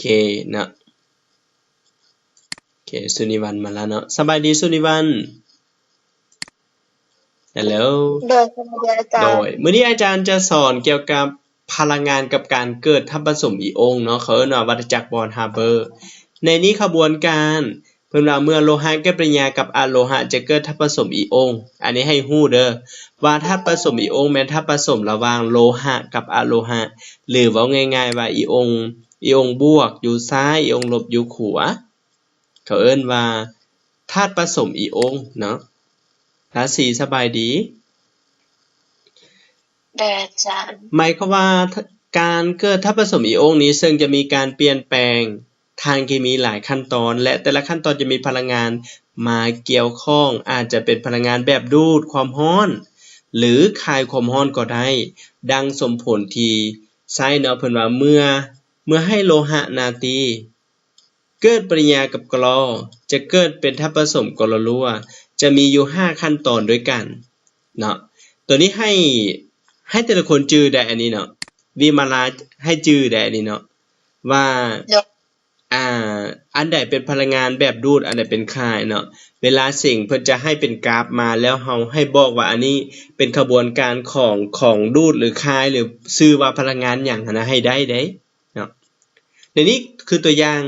ເກເນາະ. ໂອເຄ ສຸນິວັນມາແລ້ວເນາະ. ສະບາຍດີສຸນິວັນ. ຮັລໂຫຼ. ໂດຍ ສະບາຍດີອາຈານ. ໂດຍ ມື້ນີ້ອາຈານຈະສອນກ່ຽວກັບພະລັງງານກັບການເກີດທາດປະສົມອີອົງເນາະ, ເຂົາເອີ້ນວ່າວັດທະຈັກບອນຮາເບີ. ໃນນີ້ຂະບວນການ ເພິ່ນວ່າເມື່ອໂລຫະເກີດປະຕິກິລິຍາກັບອະໂລຫະ ຈະເກີດທາດປະສົມອີອົງ. ອັນນີ້ໃຫ້ຮູ້ເດີ ວ່າທາດປະສົມອີອົງແມ່ນທາດປະສົມລະຫວ່າງໂລຫະກັບອະໂລຫະ ຫຼື ເວົ້າງ່າຍໆວ່າອີອົງ ອີອົງບວກຢູ່ຊ້າຍ ອີອົງລົບຢູ່ຂວາ. ເຂົາເອີ້ນວ່າທາດປະສົມອີອົງເນາະ. ລາສີ ສະບາຍດີ. ໂດຍອາຈານ. ໝາຍຄວາມວ່າ ການເກີດທາດປະສົມອີອົງນີ້ ເຊິ່ງຈະມີການປ່ຽນແປງທາງເຄມີຫຼາຍຂັ້ນຕອນ ແລະ ແຕ່ລະຂັ້ນຕອນຈະມີພະລັງງານມາກ່ຽວຂ້ອງ, ອາດຈະເປັນພະລັງງານແບບດູດຄວາມຮ້ອນ ຫຼື ຄາຍຄວາມຮ້ອນກໍໄດ້, ດັ່ງສົມຜົນທີ່ໃຊ້ເນາະ. ເພິ່ນວ່າເມື່ອ ເມື່ອໃຫ້ໂລຫະນາຕີ ເກີດປະຕິກິລິຍາກັບກລໍ ຈະເກີດເປັນທາດປະສົມກລໍລົວ ຈະມີຢູ່ຫ້າຂັ້ນຕອນດ້ວຍກັນເນາະ. ໂຕນີ້ໃຫ້ ໃຫ້ແຕ່ລະຄົນຈື່ໄດ້ອັນນີ້ເນາະ, ວິມາລາໃຫ້ຈື່ໄດ້ອັນນີ້ເນາະ ວ່າ ໂດຍ ອ່າ ອັນໃດເປັນພະລັງງານແບບດູດ ອັນໃດເປັນຄາຍເນາະ. ເວລາເສັງເພິ່ນຈະໃຫ້ເປັນກຣາຟມາ ແລ້ວເຮົາໃຫ້ບອກວ່າອັນນີ້ເປັນຂະບວນການຂອງ ຂອງດູດ ຫຼື ຄາຍ ຫຼື ຊື່ວ່າພະລັງງານຫຍັງຫັ້ນນະ ໃຫ້ໄດ້ເດ້. ເນາະ. ໃນນີ້ຄືຕົວຢ່າງ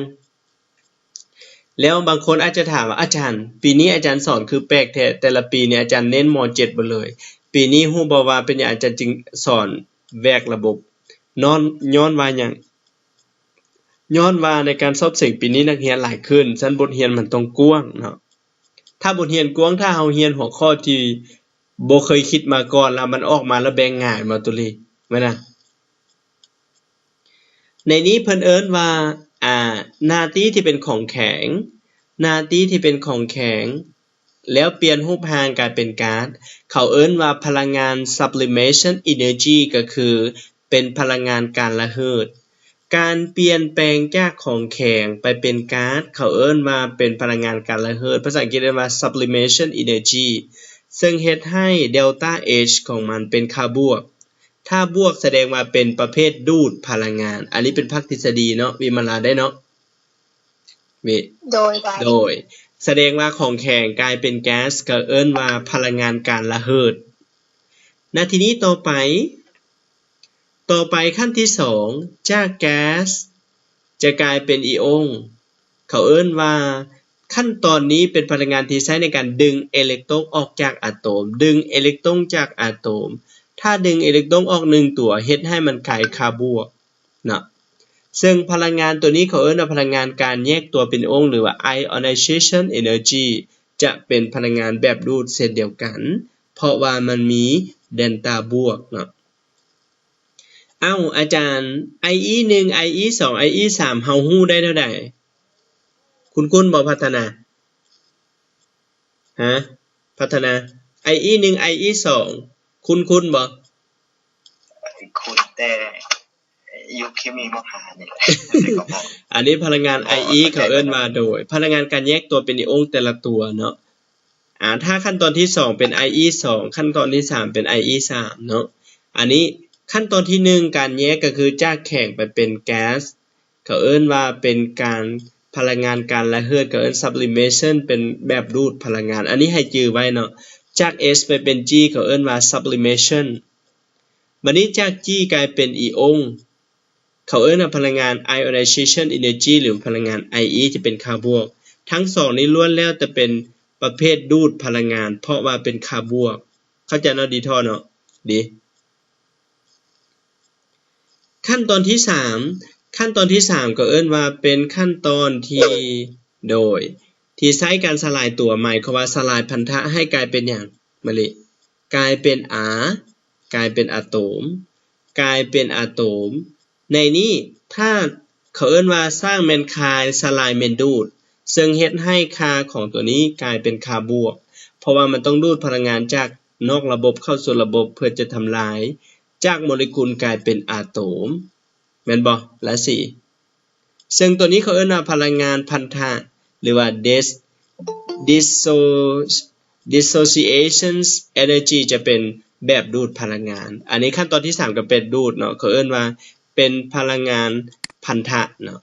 ແລ້ວບາງຄົນອາດຈະຖາມວ່າ ອາຈານ ປີນີ້ອາຈານສອນຄືແປກແທ້, ແຕ່ລະປີນີ້ອາຈານເນັ້ນ ມ. ເຈັດ ເບິດເລີຍ, ປີນີ້ຮູ້ບໍ່ວ່າເປັນຫຍັງອາຈານຈຶ່ງສອນແຫວກລະບົບ? ຍ້ອນ ຍ້ອນວ່າຫຍັງ? ຍ້ອນວ່າໃນການສອບເສັງປີນີ້ນັກຮຽນຫຼາຍຂຶ້ນ, ຊັ້ນບົດຮຽນມັນຕ້ອງກວ້າງເນາະ. ຖ້າບົດຮຽນກວ້າງ, ຖ້າເຮົາຮຽນຫົວຂໍ້ທີ່ບໍ່ເຄີຍຄິດມາກ່ອນ ແລ້ວມັນອອກມາແລ້ວແບ່ງງ່າຍ ມາໂຕເລ ແມ່ນນະ. ໃນນີ້ເພິ່ນເອີ້ນວ່າ ອາ ນາຕີທີ່ເປັນຂອງແຂງ, ນາຕີທີ່ເປັນຂອງແຂງ ແລ້ວປ່ຽນຮູບຮ່າງກາຍເປັນກາສ, ເຂົາເອີ້ນວ່າພະລັງງານ sublimation energy ກໍຄືເປັນພະລັງງານການລະເຫີດ. ການປ່ຽນແປງຈາກຂອງແຂງໄປເປັນກາສ ເຂົາເອີ້ນວ່າເປັນພະລັງງານການລະເຫີດ, ພາສາອັງກິດເອີ້ນວ່າ sublimation energy ເຊິ່ງເຮັດໃຫ້ delta H ຂອງມັນເປັນຄ່າບວກ. ຖ້າບວກສະແດງວ່າເປັນປະເພດດູດພະລັງງານ. ອັນນີ້ເປັນພາກທິດສະດີເນາະ, ວິມາລາໄດ້ເນາະ? ເວ ໂດຍ ໂດຍ ສະແດງວ່າຂອງແຂງກາຍເປັນແກັສ ກໍເອີ້ນວ່າພະລັງງານການລະເຫີດ. ນາທີນີ້ຕໍ່ໄປ, ຕໍ່ໄປຂັ້ນທີສອງ ຈາກແກັສຈະກາຍເປັນອີອົງ. ເຂົາເອີ້ນວ່າ ຂັ້ນຕອນນີ້ເປັນພະລັງງານທີ່ໃຊ້ໃນການດຶງເອເລັກໂຕນອອກຈາກອາໂຕມ, ດຶງເອເລັກໂຕນຈາກອາໂຕມ. ຖ້າດຶງເອເລັກໂຕນອອກໜຶ່ງຕົວ ເຮັດໃຫ້ມັນກາຍຄ່າບວກເນາະ. ເຊິ່ງພະລັງງານຕົວນີ້ເຂົາເອີ້ນວ່າພະລັງງານການແຍກຕົວເປັນອົງ ຫຼືວ່າ ionization energy ຈະເປັນພະລັງງານແບບດູດເຊັ່ນດຽວກັນ ເພາະວ່າມັນມີແດນຕາບວກເນາະ. ເອົ້າ ອາຈານ ໄອອີໜຶ່ງ ໄອອີສອງ ໄອອີສາມ ເຮົາຮູ້ໄດ້ແນວໃດ? ຄຸ້ນໆບໍ່ ພັດທະນາ? ຮະ? ພັດທະນາ ໄອອີໜຶ່ງ ໄອອີສອງ ຄຸ້ນໆບໍ່? ຄຸ້ນແຕ່ຢູ່ເຄມີມໍຫານີ້ແຫຼະ. ອັນນີ້ພະລັງງານໄອອີ ເຂົາເອີ້ນວ່າ ໂດຍ ພະລັງງານການແຍກຕົວເປັນອີອົງແຕ່ລະຕົວເນາະ. ອາ ຖ້າຂັ້ນຕອນທີສອງເປັນໄອອີສອງ ຂັ້ນຕອນທີສາມເປັນໄອອີສາມເນາະ. ອັນນີ້ຂັ້ນຕອນທີໜຶ່ງ ການແຍກກໍຄືຈາກແຂງໄປເປັນແກັສ ເຂົາເອີ້ນວ່າເປັນການ ພະລັງງານການລະເຫີດ ເຂົາເອີ້ນ sublimation ເປັນແບບດູດພະລັງງານ. ອັນນີ້ໃຫ້ຈື່ໄວ້ເນາະ, ຈາກ H ໄປເປັນ G ເຂົາເອີ້ນວ່າ sublimation. ບັດນີ້ຈາກ G ກາຍເປັນອີອົງ ເຂົາເອີ້ນວ່າພະລັງງານ ionization energy ຫຼືພະລັງງານໄອອີ ຈະເປັນຄ່າບວກ. ທັງສອງນີ້ລ້ວນແລ້ວແຕ່ເປັນປະເພດດູດພະລັງງານ ເພາະວ່າເປັນຄ່າບວກ. ເຂົ້າໃຈເນາະ? ດີເນາະ? ດີ. ຂັ້ນຕອນທີສາມ ຂັ້ນຕອນທີສາມກໍເອີ້ນວ່າເປັນຂັ້ນຕອນທີ່ ໂດຍ ທີ່ໃຊ້ການສະຫຼາຍຕົວ ໝາຍຄວາມວ່າສະຫຼາຍພັນທະໃຫ້ກາຍເປັນຫຍັງ? ມະລິ ກາຍເປັນອາ ກາຍເປັນອາໂຕມ ກາຍເປັນອາໂຕມ. ໃນນີ້ ຖ້າ ເຂົາເອີ້ນວ່າສ້າງແມ່ນຄາຍ ສະຫຼາຍແມ່ນດູດ, ເຊິ່ງເຮັດໃຫ້ຄ່າຂອງຕົວນີ້ກາຍເປັນຄ່າບວກ ເພາະວ່າມັນຕ້ອງດູດພະລັງງານຈາກນອກລະບົບເຂົ້າສູ່ລະບົບ ເພື່ອຈະທຳລາຍຈາກໂມເລກຸນກາຍເປັນອາໂຕມ ແມ່ນບໍ່ ລາສີ? ເຊິ່ງຕົວນີ້ເຂົາເອີ້ນວ່າພະລັງງານພັນທະ ຫຼືວ່າ dis- disso- dissociation energy ຈະເປັນແບບດູດພະລັງງານ. ອັນນີ້ຂັ້ນຕອນທີສາມກໍເປັນດູດເນາະ, ເຂົາເອີ້ນວ່າເປັນພະລັງງານພັນທະເນາະ.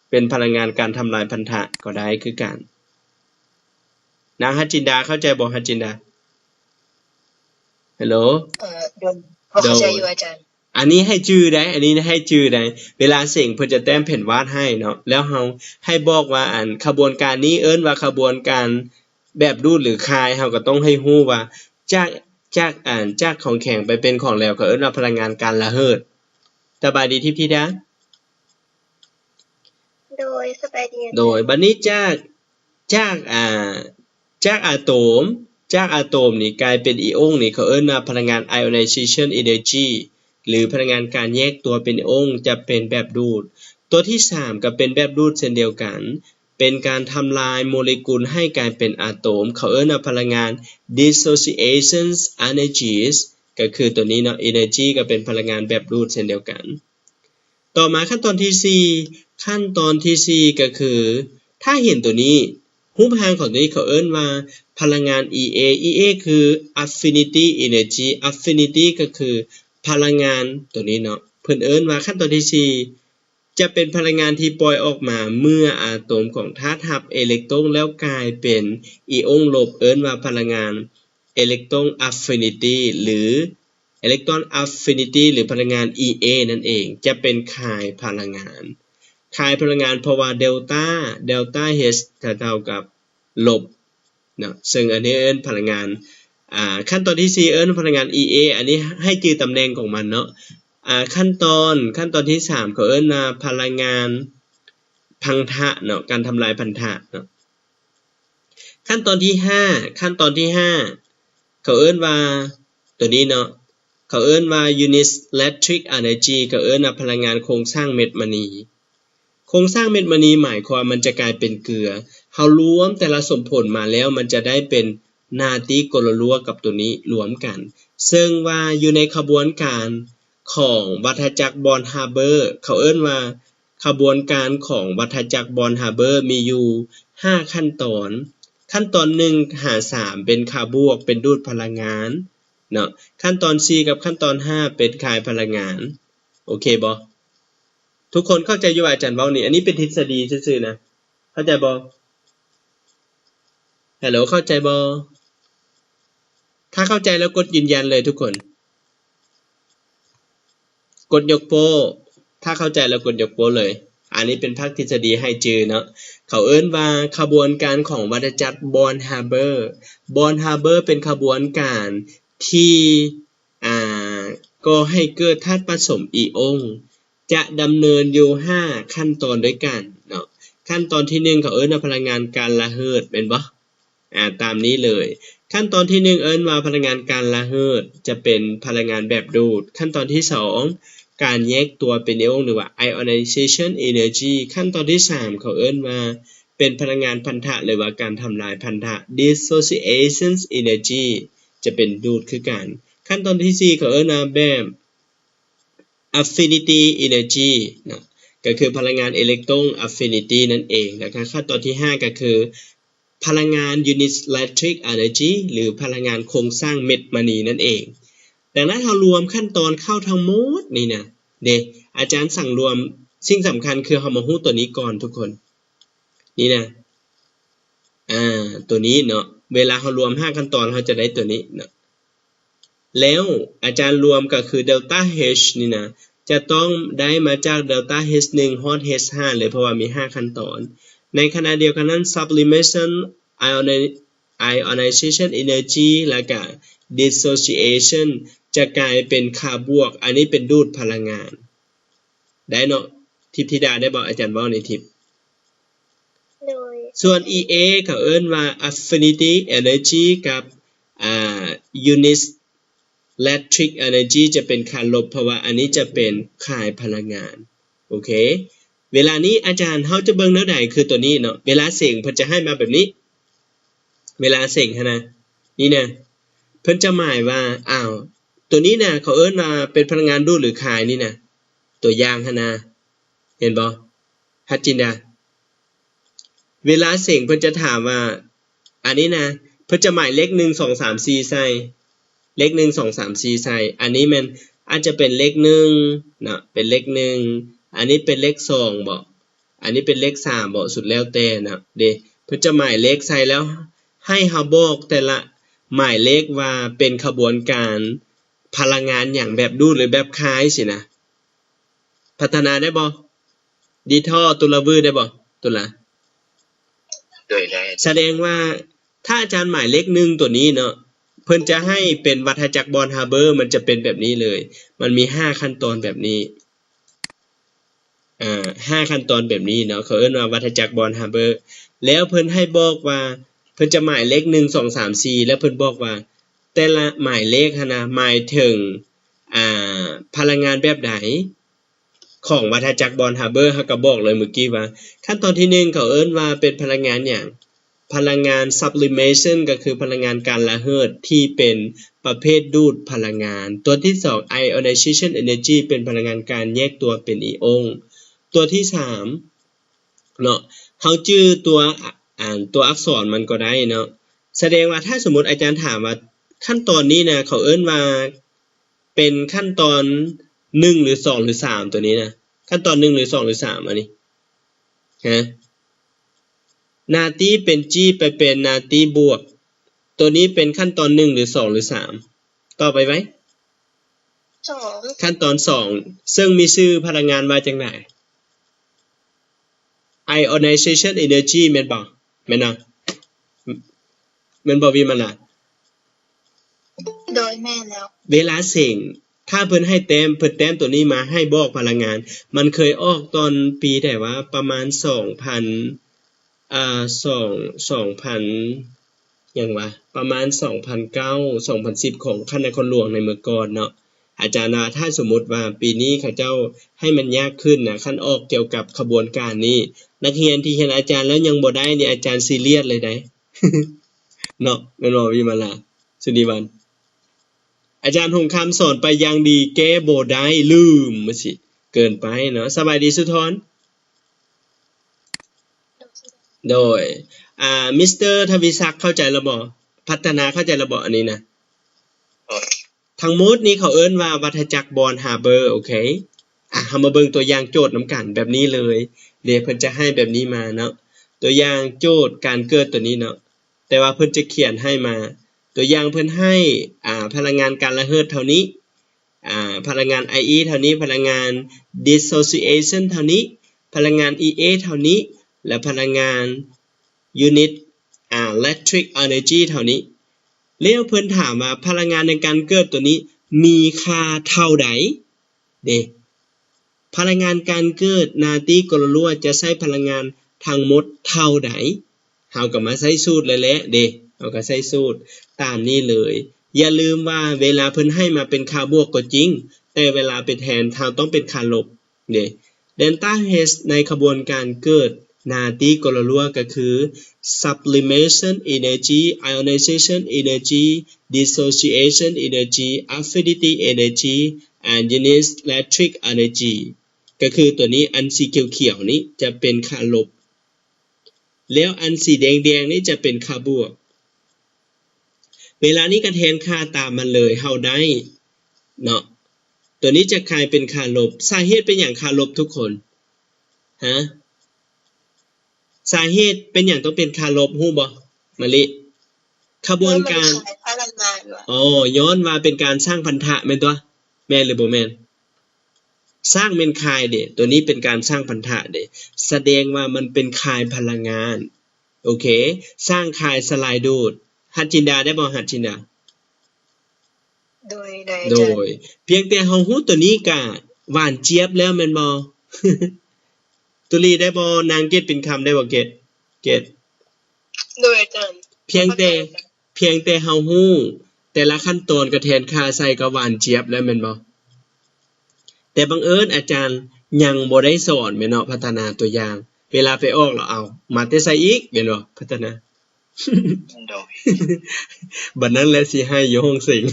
ເປັນພະລັງງານການທຳລາຍພັນທະກໍໄດ້ຄືກັນ. ນາງຮັດຈິນດາເຂົ້າໃຈບໍ່? ຮັດຈິນດາ ຮັລໂຫຼ? ເອີ ໂດຍ ພໍເຂົ້າໃຈຢູ່ອາຈານ. ອັນນີ້ໃຫ້ຈື່ໄດ໋ ອັນນີ້ໃຫ້ຈື່ໄດ໋ ເວລາເສັງເພິ່ນຈະແຕ້ມແຜນວາດໃຫ້ເນາະ ແລ້ວເຮົາໃຫ້ບອກວ່າ ອັນຂະບວນການນີ້ເອີ້ນວ່າຂະບວນການແບບດູດ ຫຼື ຄາຍ ເຮົາກໍຕ້ອງໃຫ້ຮູ້ວ່າ ຈາກ ຈາກ ອັນ ຈາກຂອງແຂງໄປເປັນຂອງແຫຼວ ເຂົາເອີ້ນວ່າພະລັງງານການລະເຫີດ. ສະບາຍດີທິບທິດາ? ໂດຍ ສະບາຍດີ. ໂດຍ ບັດນີ້ຈາກ ຈາກ ອ່າ ຈາກອາໂຕມ ຈາກອາໂຕມນີ້ກາຍເປັນອີອົງນີ້ ເຂົາເອີ້ນວ່າພະລັງງານ ionization energy ຫຼື ພະລັງງານການແຍກຕົວເປັນອີອົງ ຈະເປັນແບບດູດ. ຕົວທີສາມກໍເປັນແບບດູດເຊັ່ນດຽວກັນ ເປັນການທຳລາຍໂມເລກຸນໃຫ້ກາຍເປັນອາໂຕມ ເຂົາເອີ້ນວ່າພະລັງງານ dissociation energies ກໍຄືຕົວນີ້ເນາະ energy ກໍເປັນພະລັງງານແບບດູດເຊັ່ນດຽວກັນ. ຕໍ່ມາຂັ້ນຕອນທີສີ່ ຂັ້ນຕອນທີສີ່ກໍຄື ຖ້າເຫັນຕົວນີ້ ຮູບຮ່າງຂອງຕົວນີ້ເຂົາເອີ້ນວ່າພະລັງງານ E A E A ຄື affinity energy affinity ກໍຄືພະລັງງານຕົວນີ້ເນາະ ເພິ່ນເອີ້ນວ່າຂັ້ນຕອນທີສີ່ ຈະເປັນພະລັງງານທີ່ປ່ອຍອອກມາເມື່ອອາໂຕມຂອງທາດຮັບເອເລັກຕຣອນແລ້ວກາຍເປັນອີອົງລົບ ເອີ້ນວ່າພະລັງງານ electron affinity ຫຼື electron affinity ຫຼື ພະລັງງານ E A ນັ້ນເອງ ຈະເປັນຄາຍພະລັງງານ ຄາຍພະລັງງານ ເພາະວ່າ delta delta H ຈະເທົ່າກັບລົບເນາະ ເຊິ່ງອັນນີ້ເອີ້ນພະລັງງານ ອ່າ ຂັ້ນຕອນທີສີ່ເອີ້ນພະລັງງານ E A ອັນນີ້ໃຫ້ຈື່ຕຳແໜ່ງຂອງມັນເນາະ ອ່າ ຂັ້ນຕອນ ຂັ້ນຕອນທີສາມເຂົາເອີ້ນວ່າພະລັງງານພັນທະເນາະ ການທຳລາຍພັນທະເນາະ. ຂັ້ນຕອນທີຫ້າ ຂັ້ນຕອນທີຫ້າ ເຂົາເອີ້ນວ່າ ຕົວນີ້ເນາະ ເຂົາເອີ້ນວ່າ unit electric energy ເຂົາເອີ້ນວ່າພະລັງງານໂຄງສ້າງເມັດມະນີ. ໂຄງສ້າງເມັດມະນີໝາຍຄວາມມັນຈະກາຍເປັນເກືອ ເຮົາລວມແຕ່ລະສົມຜົນມາແລ້ວ ມັນຈະໄດ້ເປັນນາຕີໂກລາລົວກັບຕົວນີ້ລວມກັນ ເຊິ່ງວ່າຢູ່ໃນຂະບວນການຂອງວັດທະຈັກ Born-Haber ເຂົາເອີ້ນວ່າ ຂະບວນການຂອງວັດທະຈັກ Born-Haber ມີຢູ່ຫ້າຂັ້ນຕອນ. ຂັ້ນຕອນໜຶ່ງຫາສາມເປັນຄາບວກ ເປັນດູດພະລັງງານເນາະ. ຂັ້ນຕອນສີ່ກັບຂັ້ນຕອນຫ້າເປັນຄາຍພະລັງງານ. ໂອເຄບໍ່? ທຸກຄົນເຂົ້າໃຈຢູ່ວ່າອາຈານເວົ້ານີ້? ອັນນີ້ເປັນທິດສະດີຊື່ໆນະ. ເຂົ້າໃຈບໍ່? ຮັລໂຫຼ ເຂົ້າໃຈບໍ່? ຖ້າເຂົ້າໃຈແລ້ວກົດຢືນຢັນເລີຍທຸກຄົນ. ກົດຍົກໂປ້ ຖ້າເຂົ້າໃຈແລ້ວກົດຍົກໂປ້ເລີຍ. ອັນນີ້ເປັນພາກທິດສະດີໃຫ້ຈື່ເນາະ. ເຂົາເອີ້ນວ່າຂະບວນການຂອງວັດທະຈັກ Born-Haber. Born-Haber ເປັນຂະບວນການທີ່ ອ່າ ກໍ່ໃຫ້ເກີດທາດປະສົມອີອົງ ຈະດຳເນີນຢູ່ຫ້າຂັ້ນຕອນດ້ວຍກັນເນາະ. ຂັ້ນຕອນທີໜຶ່ງ ເຂົາເອີ້ນວ່າພະລັງງານການລະເຫີດ ແມ່ນບໍ່? ອາ ຕາມນີ້ເລີຍ. ຂັ້ນຕອນທີໜຶ່ງເອີ້ນວ່າພະລັງງານການລະເຫີດ ຈະເປັນພະລັງງານແບບດູດ. ຂັ້ນຕອນທີສອງ ການແຍກຕົວເປັນອີອົງ ຫຼືວ່າ ionization energy. ຂັ້ນຕອນທີສາມ ເຂົາເອີ້ນວ່າເປັນພະລັງງານພັນທະ ຫຼືວ່າການທຳລາຍພັນທະ dissociation energy ຈະເປັນດູດຄືກັນ. ຂັ້ນຕອນທີສີ່ ເຂົາເອີ້ນວ່າແບບ affinity energy ເນາະ ກໍຄືພະລັງງານ electron affinity ນັ້ນເອງ. ແລ້ວກໍຂັ້ນຕອນທີຫ້າ ກໍຄືພະລັງງານ unit electric energy ຫຼືພະລັງງານໂຄງສ້າງເມັດມະນີນັ້ນເອງ. ດັ່ງນັ້ນ ເຮົາລວມຂັ້ນຕອນເຂົ້າທັງໝົດນີ້ນະ ເດ ອາຈານສັ່ງລວມ ສິ່ງສຳຄັນຄືເຮົາມາຮູ້ຕົວນີ້ກ່ອນທຸກຄົນ ນີ້ນະ ອາ ຕົວນີ້ເນາະ. ເວລາເຮົາລວມຫ້າຂັ້ນຕອນ ເຮົາຈະໄດ້ຕົວນີ້ເນາະ. ແລ້ວອາຈານລວມກໍຄື delta H ນີ້ນະ ຈະຕ້ອງໄດ້ມາຈາກ delta H ໜຶ່ງຮອດ H ຫ້າເລີຍ ເພາະວ່າມີຫ້າຂັ້ນຕອນ. ໃນຂະນະດຽວກັນນັ້ນ sublimation, ioni- ionization energy ແລ້ວກະ dissociation ຈະກາຍເປັນຄາບວກ ອັນນີ້ເປັນດູດພະລັງງານ ໄດ້ເນາະ. ທິບທິດາໄດ້ບໍ່? ອາຈານເວົ້າໃນທິບ. ໂດຍ. ສ່ວນ E A ເຂົາເອີ້ນວ່າ affinity energy ກັບ ອ່າ unit electric energy ຈະເປັນຄາລົບ ເພາະວ່າອັນນີ້ຈະເປັນຄາຍພະລັງງານ. ໂອເຄ ເວລານີ້ອາຈານ ເຮົາຈະເບິ່ງແນວໃດ? ຄືຕົວນີ້ເນາະ ເວລາເສັງເພິ່ນຈະໃຫ້ມາແບບນີ້ ເວລາເສັງຫັ້ນນະ ນີ້ນະ ເພິ່ນຈະໝາຍວ່າ ອ້າວ ຕົວນີ້ນະ ເຂົາເອີ້ນວ່າເປັນພະລັງງານດູດ ຫຼື ຄາຍ ນີ້ນະ ຕົວຢ່າງຫັ້ນນະ ເຫັນບໍ່ ຮັດຈິນດາ? ເວລາເສັງເພິ່ນຈະຖາມວ່າ ອັນນີ້ນະ ເພິ່ນຈະໝາຍເລກໜຶ່ງ ສອງ ສາມ ສີ່ ໃສ່ ເລກໜຶ່ງ ສອງ ສາມ ສີ່ ໃສ່. ອັນນີ້ແມ່ນ ອາດຈະເປັນເລກໜຶ່ງເນາະ ເປັນເລກໜຶ່ງ ອັນນີ້ເປັນເລກສອງບໍ? ອັນນີ້ເປັນເລກສາມບໍ ສຸດແລ້ວແຕ່ນະເດ. ເພິ່ນຈະໝາຍເລກໃສ່ແລ້ວ ໃຫ້ເຮົາບອກແຕ່ລະໝາຍເລກວ່າເປັນຂະບວນການພະລັງງານຫຍັງ ແບບດູດ ຫຼື ແບບຄາຍຊີ້ນະ. ພັດທະນາໄດ້ບໍ່? ດີທໍ່ ຕຸລາວື ໄດ້ບໍ່? ຕຸລາ ໂດຍ ໄດ້. ສະແດງວ່າຖ້າອາຈານໝາຍເລກໜຶ່ງຕົວນີ້ເນາະ ເພິ່ນຈະໃຫ້ເປັນວັດທະຈັກບອນຮາເບີ ມັນຈະເປັນແບບນີ້ເລີຍ. ມັນມີຫ້າຂັ້ນຕອນແບບນີ້ ອ່າ ຫ້າຂັ້ນຕອນແບບນີ້ເນາະ ເຂົາເອີ້ນວ່າວັດທະຈັກບອນຮາເບີ. ແລ້ວເພິ່ນໃຫ້ບອກວ່າ ເພິ່ນຈະໝາຍເລກໜຶ່ງ ສອງ ສາມ ສີ່ ແລ້ວເພິ່ນບອກວ່າ ແຕ່ລະໝາຍເລກຫັ້ນນະ ໝາຍເຖິງ ອ່າ ພະລັງງານແບບໃດ ຂອງວັດທະຈັກບອນຮາເບີ. ເຮົາກໍບອກເລີຍມື້ກີ້ວ່າ ຂັ້ນຕອນທີໜຶ່ງ ເຂົາເອີ້ນວ່າເປັນພະລັງງານຫຍັງ? ພະລັງງານ sublimation ກໍຄືພະລັງງານການລະເຫີດທີ່ເປັນປະເພດດູດພະລັງງານ. ຕົວທີສອງ ionization energy ເປັນພະລັງງານການແຍກຕົວເປັນອີອົງ. ຕົວທີສາມເນາະ ເຮົາຈື່ຕົວ ອ່າ ຕົວອັກສອນມັນກໍໄດ້ເນາະ. ສະແດງວ່າຖ້າສົມມຸດອາຈານຖາມວ່າ ຂັ້ນຕອນນີ້ນະ ເຂົາເອີ້ນວ່າ ເປັນຂັ້ນຕອນໜຶ່ງ ຫຼື ສອງ ຫຼື ສາມ ຕົວນີ້ນະ ຂັ້ນຕອນໜຶ່ງ ຫຼື ສອງ ຫຼື ສາມ ອັນນີ້ ຮະ ນາຕີເປັນຈີ ໄປເປັນນາຕີບວກ ຕົວນີ້ເປັນຂັ້ນຕອນໜຶ່ງ ຫຼື ສອງ ຫຼື ສາມ? ຕອບໄວໆ. ສອງ. ຂັ້ນຕອນສອງ ເຊິ່ງມີຊື່ພະລັງງານວ່າຈັ່ງໃດ? Ionization energy ແມ່ນບໍ່? ແມ່ນເນາະ ແມ່ນບໍ່ວິມະລາ? ໂດຍ ແມ່ນແລ້ວ. ເວລາເສັງ ຖ້າເພິ່ນໃຫ້ແຕ້ມ ເພິ່ນແຕ້ມຕົວນີ້ມາໃຫ້ບອກພະລັງງານ. ມັນເຄີຍອອກຕອນປີໃດວະ? ປະມານສອງພັນ ອ່າ ສອງ ສອງພັນ ຫຍັງວະ ປະມານສອງພັນເກົ້າ ສອງພັນສິບ ຂອງຂັ້ນນະຄອນຫຼວງໃນເມື່ອກ່ອນເນາະ. ອາຈານວ່າ ຖ້າສົມມຸດວ່າປີນີ້ເຂົາເຈົ້າໃຫ້ມັນຍາກຂຶ້ນນະ ຄັນອອກກ່ຽວກັບຂະບວນການນີ້ ນັກຮຽນທີ່ຮຽນອາຈານແລ້ວຍັງບໍ່ໄດ້ນີ້ ອາຈານຊີຣຽສເລີຍໃດ໋ ເນາະ ແມ່ນບໍ່ ວິມະລາ ສຸນີວັນ? ອາຈານຫົງຄຳສອນໄປຢ່າງດີ ແກ້ບໍ່ໄດ້ ລືມ ມັນຊິເກີນໄປເນາະ. ສະບາຍດີ ສຸທອນ. ໂດຍ ອ່າ ມິສເຕີທະວີສັກ ເຂົ້າໃຈແລ້ວບໍ່? ພັດທະນາ ເຂົ້າໃຈແລ້ວບໍ່? ອັນນີ້ນະ ທັງໝົດນີ້ເຂົາເອີ້ນວ່າວັດທະຈັກບອນຮາເບີ ໂອເຄ. ອ່ະ ເຮົາມາເບິ່ງຕົວຢ່າງໂຈດນຳກັນແບບນີ້ເລີຍເດ ເພິ່ນຈະໃຫ້ແບບນີ້ມາເນາະ ຕົວຢ່າງໂຈດການເກີດຕົວນີ້ເນາະ ແຕ່ວ່າເພິ່ນຈະຂຽນໃຫ້ມາ ຕົວຢ່າງເພິ່ນໃຫ້ ອ່າ ພະລັງງານການລະເຫີດເທົ່ານີ້ ອ່າ ພະລັງງານ Ie ເທົ່ານີ້ ພະລັງງານ dissociation ເທົ່ານີ້ ພະລັງງານ Ea ເທົ່ານີ້ ແລະ ພະລັງງານ unit ອ່າ electric energy ເທົ່ານີ້. ແລ້ວເພິ່ນຖາມວ່າພະລັງງານໃນການເກີດຕົວນີ້ມີຄ່າເທົ່າໃດເດ? ພະລັງງານການເກີດນາຕີໂກລາລົວຈະໃຊ້ພະລັງງານທັງໝົດເທົ່າໃດ? ເຮົາກໍມາໃຊ້ສູດແລ້ວແຫຼະເດ ເຮົາກໍໃຊ້ສູດຕາມນີ້ເລີຍ. ຢ່າລືມວ່າເວລາເພິ່ນໃຫ້ມາເປັນຄ່າບວກກໍຈິງ ແຕ່ເວລາໄປແທນ ເຮົາຕ້ອງເປັນຄ່າລົບເດ. Delta H ໃນຂະບວນການເກີດນາຕີໂກລາລົວກໍຄື sublimation energy, ionization energy, dissociation energy, affinity energy and unit electric energy. ກໍຄືຕົວນີ້ ອັນສີຂຽວໆນີ້ຈະເປັນຄ່າລົບ ແລ້ວອັນສີແດງໆນີ້ຈະເປັນຄ່າບວກ. ເວລານີ້ກໍແທນຄ່າຕາມມັນເລີຍ ເຮົາໄດ້ເນາະ ຕົວນີ້ຈະກາຍເປັນຄ່າລົບ. ສາເຫດເປັນຫຍັງຄ່າລົບທຸກຄົນ? ຮະ? ສາເຫດເປັນຫຍັງຕ້ອງເປັນຄ່າລົບ ຮູ້ບໍ່ ມະລິ? ຂະບວນການ ຍ້ອນມັນຂາຍພະລັງງານຫວາ? ອໍ ຍ້ອນວ່າເປັນການສ້າງພັນທະແມ່ນຕົວະ? ແມ່ນຫຼືບໍ່ແມ່ນ? ສ້າງແມ່ນຂາຍເດ ຕົວນີ້ເປັນການສ້າງພັນທະເດ ສະແດງວ່າມັນເປັນຂາຍພະລັງງານ. ໂອເຄ ສ້າງຂາຍສະຫຼາຍດູດ. ຫັດຈິນດາໄດ້ບໍ່? ຫັດຈິນດາ. ໂດຍ ໂດຍ ໂດຍ ອາຈານ. ພຽງແຕ່ເຮົາຮູ້ຕົວນີ້ກະຫວານຈຽບແລ້ວແມ່ນບໍ່? ຕຸລີໄດ້ບໍ່? ນາງເກດປິນຄຳໄດ້ບໍ່? ເກດ ເກດ. ໂດຍ ອາຈານ. ພຽງແຕ່ ພຽງແຕ່ເຮົາຮູ້ແຕ່ລະຂັ້ນຕອນກະແທນຄ່າໃສ່ກະຫວານຈຽບແລ້ວແມ່ນບໍ່? ແຕ່ບັງເອີນອາຈານຍັງບໍ່ໄດ້ສອນແມ່ນເນາະ ພັດທະນາຕົວຢ່າງ. ເວລາໄປອອກລະເອົາມາແຕ່ໃສອີກແມ່ນບໍ່ ພັດທະນາ? ໂດຍ. ບັດນັ້ນແຫຼະຊິໃຫ້ຢູ່ຫ້ອງເສັງ.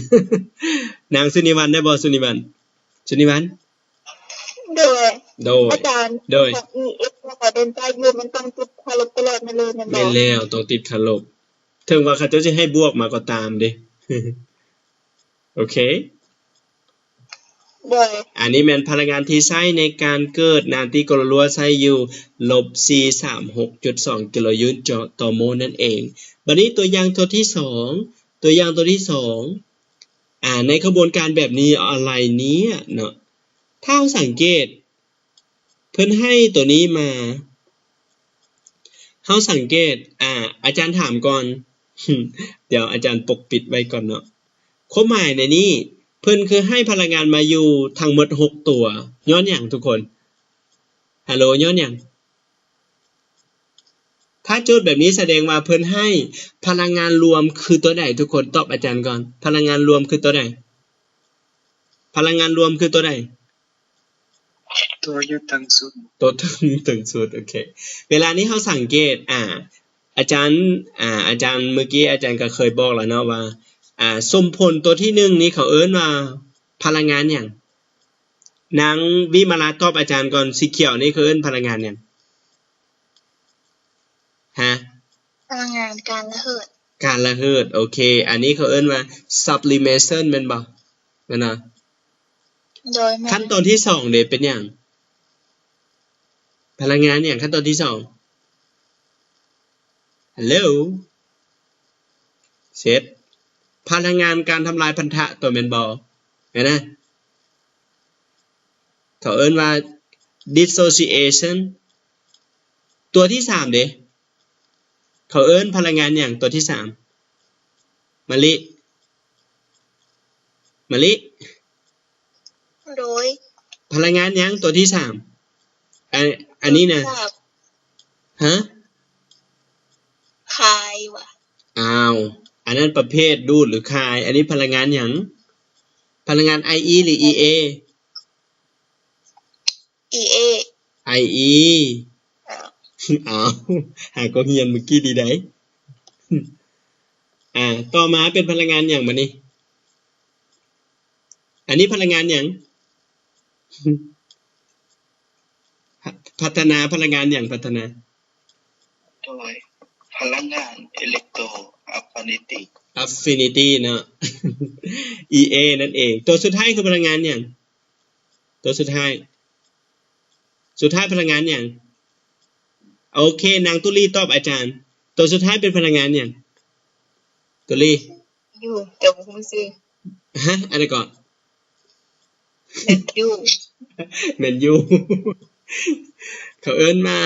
ນາງສຸນີວັນໄດ້ບໍ່? ສຸນີວັນ ສຸນີວັນ. ໂດຍ ໂດຍ ອາຈານ. ໂດຍ. ຂອງ Ex ແລ້ວກະ Delta U ມັນຕ້ອງຕິດຄ່າລົບຕະຫຼອດມາເລີຍແມ່ນບໍ່? ແມ່ນແລ້ວ ຕ້ອງຕິດຄ່າລົບ ເຖິງວ່າເຂົາເຈົ້າຊິໃຫ້ບວກມາກໍຕາມເດ. ໂອເຄ. ໂດຍ ອັນນີ້ແມ່ນພະລັງງານທີ່ໃຊ້ໃນການເກີດນານຕິກົນລະລົວໃຊ້ຢູ່ ລົບສີ່ສາມຫົກຈຸດສອງ ກິໂລຈູນຕໍ່ໂມນນັ້ນເອງ. ບັດນີ້ຕົວຢ່າງຕົວທີສອງ ຕົວຢ່າງຕົວທີສອງ ອາ ໃນຂະບວນການແບບນີ້ ອະໄລເນຍເນາະ ຖ້າເຮົາສັງເກດ ເພິ່ນໃຫ້ຕົວນີ້ມາ ເຮົາສັງເກດ ອາ ອາຈານຖາມກ່ອນ ດຽວອາຈານປົກປິດໄວ້ກ່ອນເນາະ. ຄວາມໝາຍໃນນີ້ ເພິ່ນຄືໃຫ້ພະລັງງານມາຢູ່ທັງໝົດຫົກຕົວ ຍ້ອນຫຍັງທຸກຄົນ? ຮາໂລ ຍ້ອນຫຍັງ? ຖ້າໂຈດແບບນີ້ສະແດງວ່າເພິ່ນໃຫ້ພະລັງງານລວມຄືຕົວໃດ? ທຸກຄົນຕອບອາຈານກ່ອນ ພະລັງງານລວມຄືຕົວໃດ? ພະລັງງານລວມຄືຕົວໃດ? ຕົວຢູ່ເທິງສຸດ ຕົວເທິງ ເທິງສຸດ ໂອເຄ. ເວລານີ້ເຮົາສັງເກດ ອາ ອາຈານ ອາ ອາຈານ ເມື່ອກີ້ອາຈານກໍເຄີຍບອກແລ້ວເນາະວ່າ ອາ ສົມຜົນຕົວທີໜຶ່ງນີ້ເຂົາເອີ້ນວ່າພະລັງງານຫຍັງ? ນາງວິມາລາຕອບອາຈານກ່ອນ ສີຂຽວນີ້ເຂົາເອີ້ນພະລັງງານຫຍັງ? ຮະ? ພະລັງງານການລະເຫີດ ການລະເຫີດ ໂອເຄ. ອັນນີ້ເຂົາເອີ້ນວ່າ sublimation ແມ່ນບໍ່? ແມ່ນບໍ່? ໂດຍ ແມ່ນ. ຂັ້ນຕອນທີສອງເດ ເປັນຫຍັງ? ພະລັງງານຫຍັງ? ຂັ້ນຕອນທີສອງ ຮາໂລ ເຊັດ ພະລັງງານການທຳລາຍພັນທະຕົວ ແມ່ນບໍ່? ແມ່ນນະ? ເຂົາເອີ້ນວ່າ dissociation. ຕົວທີສາມເດ ເຂົາເອີ້ນພະລັງງານຫຍັງ? ຕົວທີສາມ ມະລິ ມະລິ ໂດຍ ພະລັງງານຫຍັງ? ຕົວທີສາມ ອັນ ອັນນີ້ນະ ຮະ? ຄາຍຫວາ? ອ້າວ ອັນນັ້ນປະເພດດູດ ຫຼື ຄາຍ. ອັນນີ້ພະລັງງານຫຍັງ? ພະລັງງານ IE ຫຼື EA? EA. IE. ອ້າວ ຫາກໍຮຽນມື້ກີ້ດີໃດ. ອາ ຕໍ່ມາເປັນພະລັງງານຫຍັງບາດນີ້? ອັນນີ້ພະລັງງານຫຍັງ? ພັດທະນາ ພະລັງງານຫຍັງ? ພັດທະນາ ໂດຍ ພະລັງງານ electro affinity. Affinity ເນາະ EA ນັ້ນເອງ. ຕົວສຸດທ້າຍຄືພະລັງງານຫຍັງ? ຕົວສຸດທ້າຍ ສຸດທ້າຍພະລັງງານຫຍັງ? ໂອເຄ ນາງຕຸລີຕອບອາຈານ. ຕົວສຸດທ້າຍເປັນພະລັງງານຫຍັງ? ຕຸລີ ຢູ່ ແຕ່ບໍ່ຮູ້ຊື່. ຮະ? ອັນໃດເກາະ? ແມ່ນຢູ່ ແມ່ນຢູ່ ເຂົາເອີ້ນວ່າ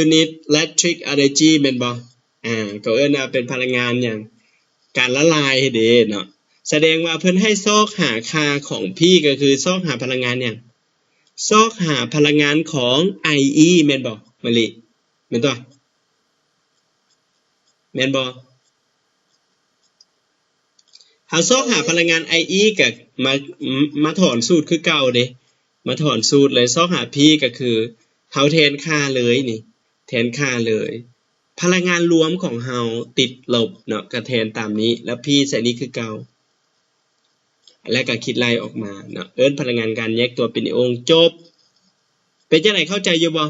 unit electric energy ແມ່ນບໍ່? ອາ ເຂົາເອີ້ນວ່າເປັນພະລັງງານຫຍັງ? ການລະລາຍເດ້ເນາະ. ສະແດງວ່າເພິ່ນໃຫ້ຊອກຫາຄ່າຂອງ P ກໍຄືຊອກຫາພະລັງງານຫຍັງ? ຊອກຫາພະລັງງານຂອງ IE ແມ່ນບໍ່ ມະລິ? ແມ່ນຕົວະ? ແມ່ນບໍ່? ເຮົາຊອກຫາພະລັງງານ IE ກໍມາ ມາຖອນສູດຄືເກົ່າເດ້ ມາຖອນສູດເລີຍ. ຊອກຫາ P ກໍຄືເຮົາແທນຄ່າເລີຍນີ້ ແທນຄ່າເລີຍ. ພະລັງງານລວມຂອງເຮົາຕິດລົບເນາະ ກໍແທນຕາມນີ້ ແລ້ວ P ໃສ່ນີ້ຄືເກົ່າ ແລ້ວກໍຄິດໄລ່ອອກມາເນາະ ເອີ້ນພະລັງງານການແຍກຕົວເປັນອີໂອງ. ຈົບ. ເປັນຈັ່ງໃດ ເຂົ້າໃຈຢູ່ບໍ່?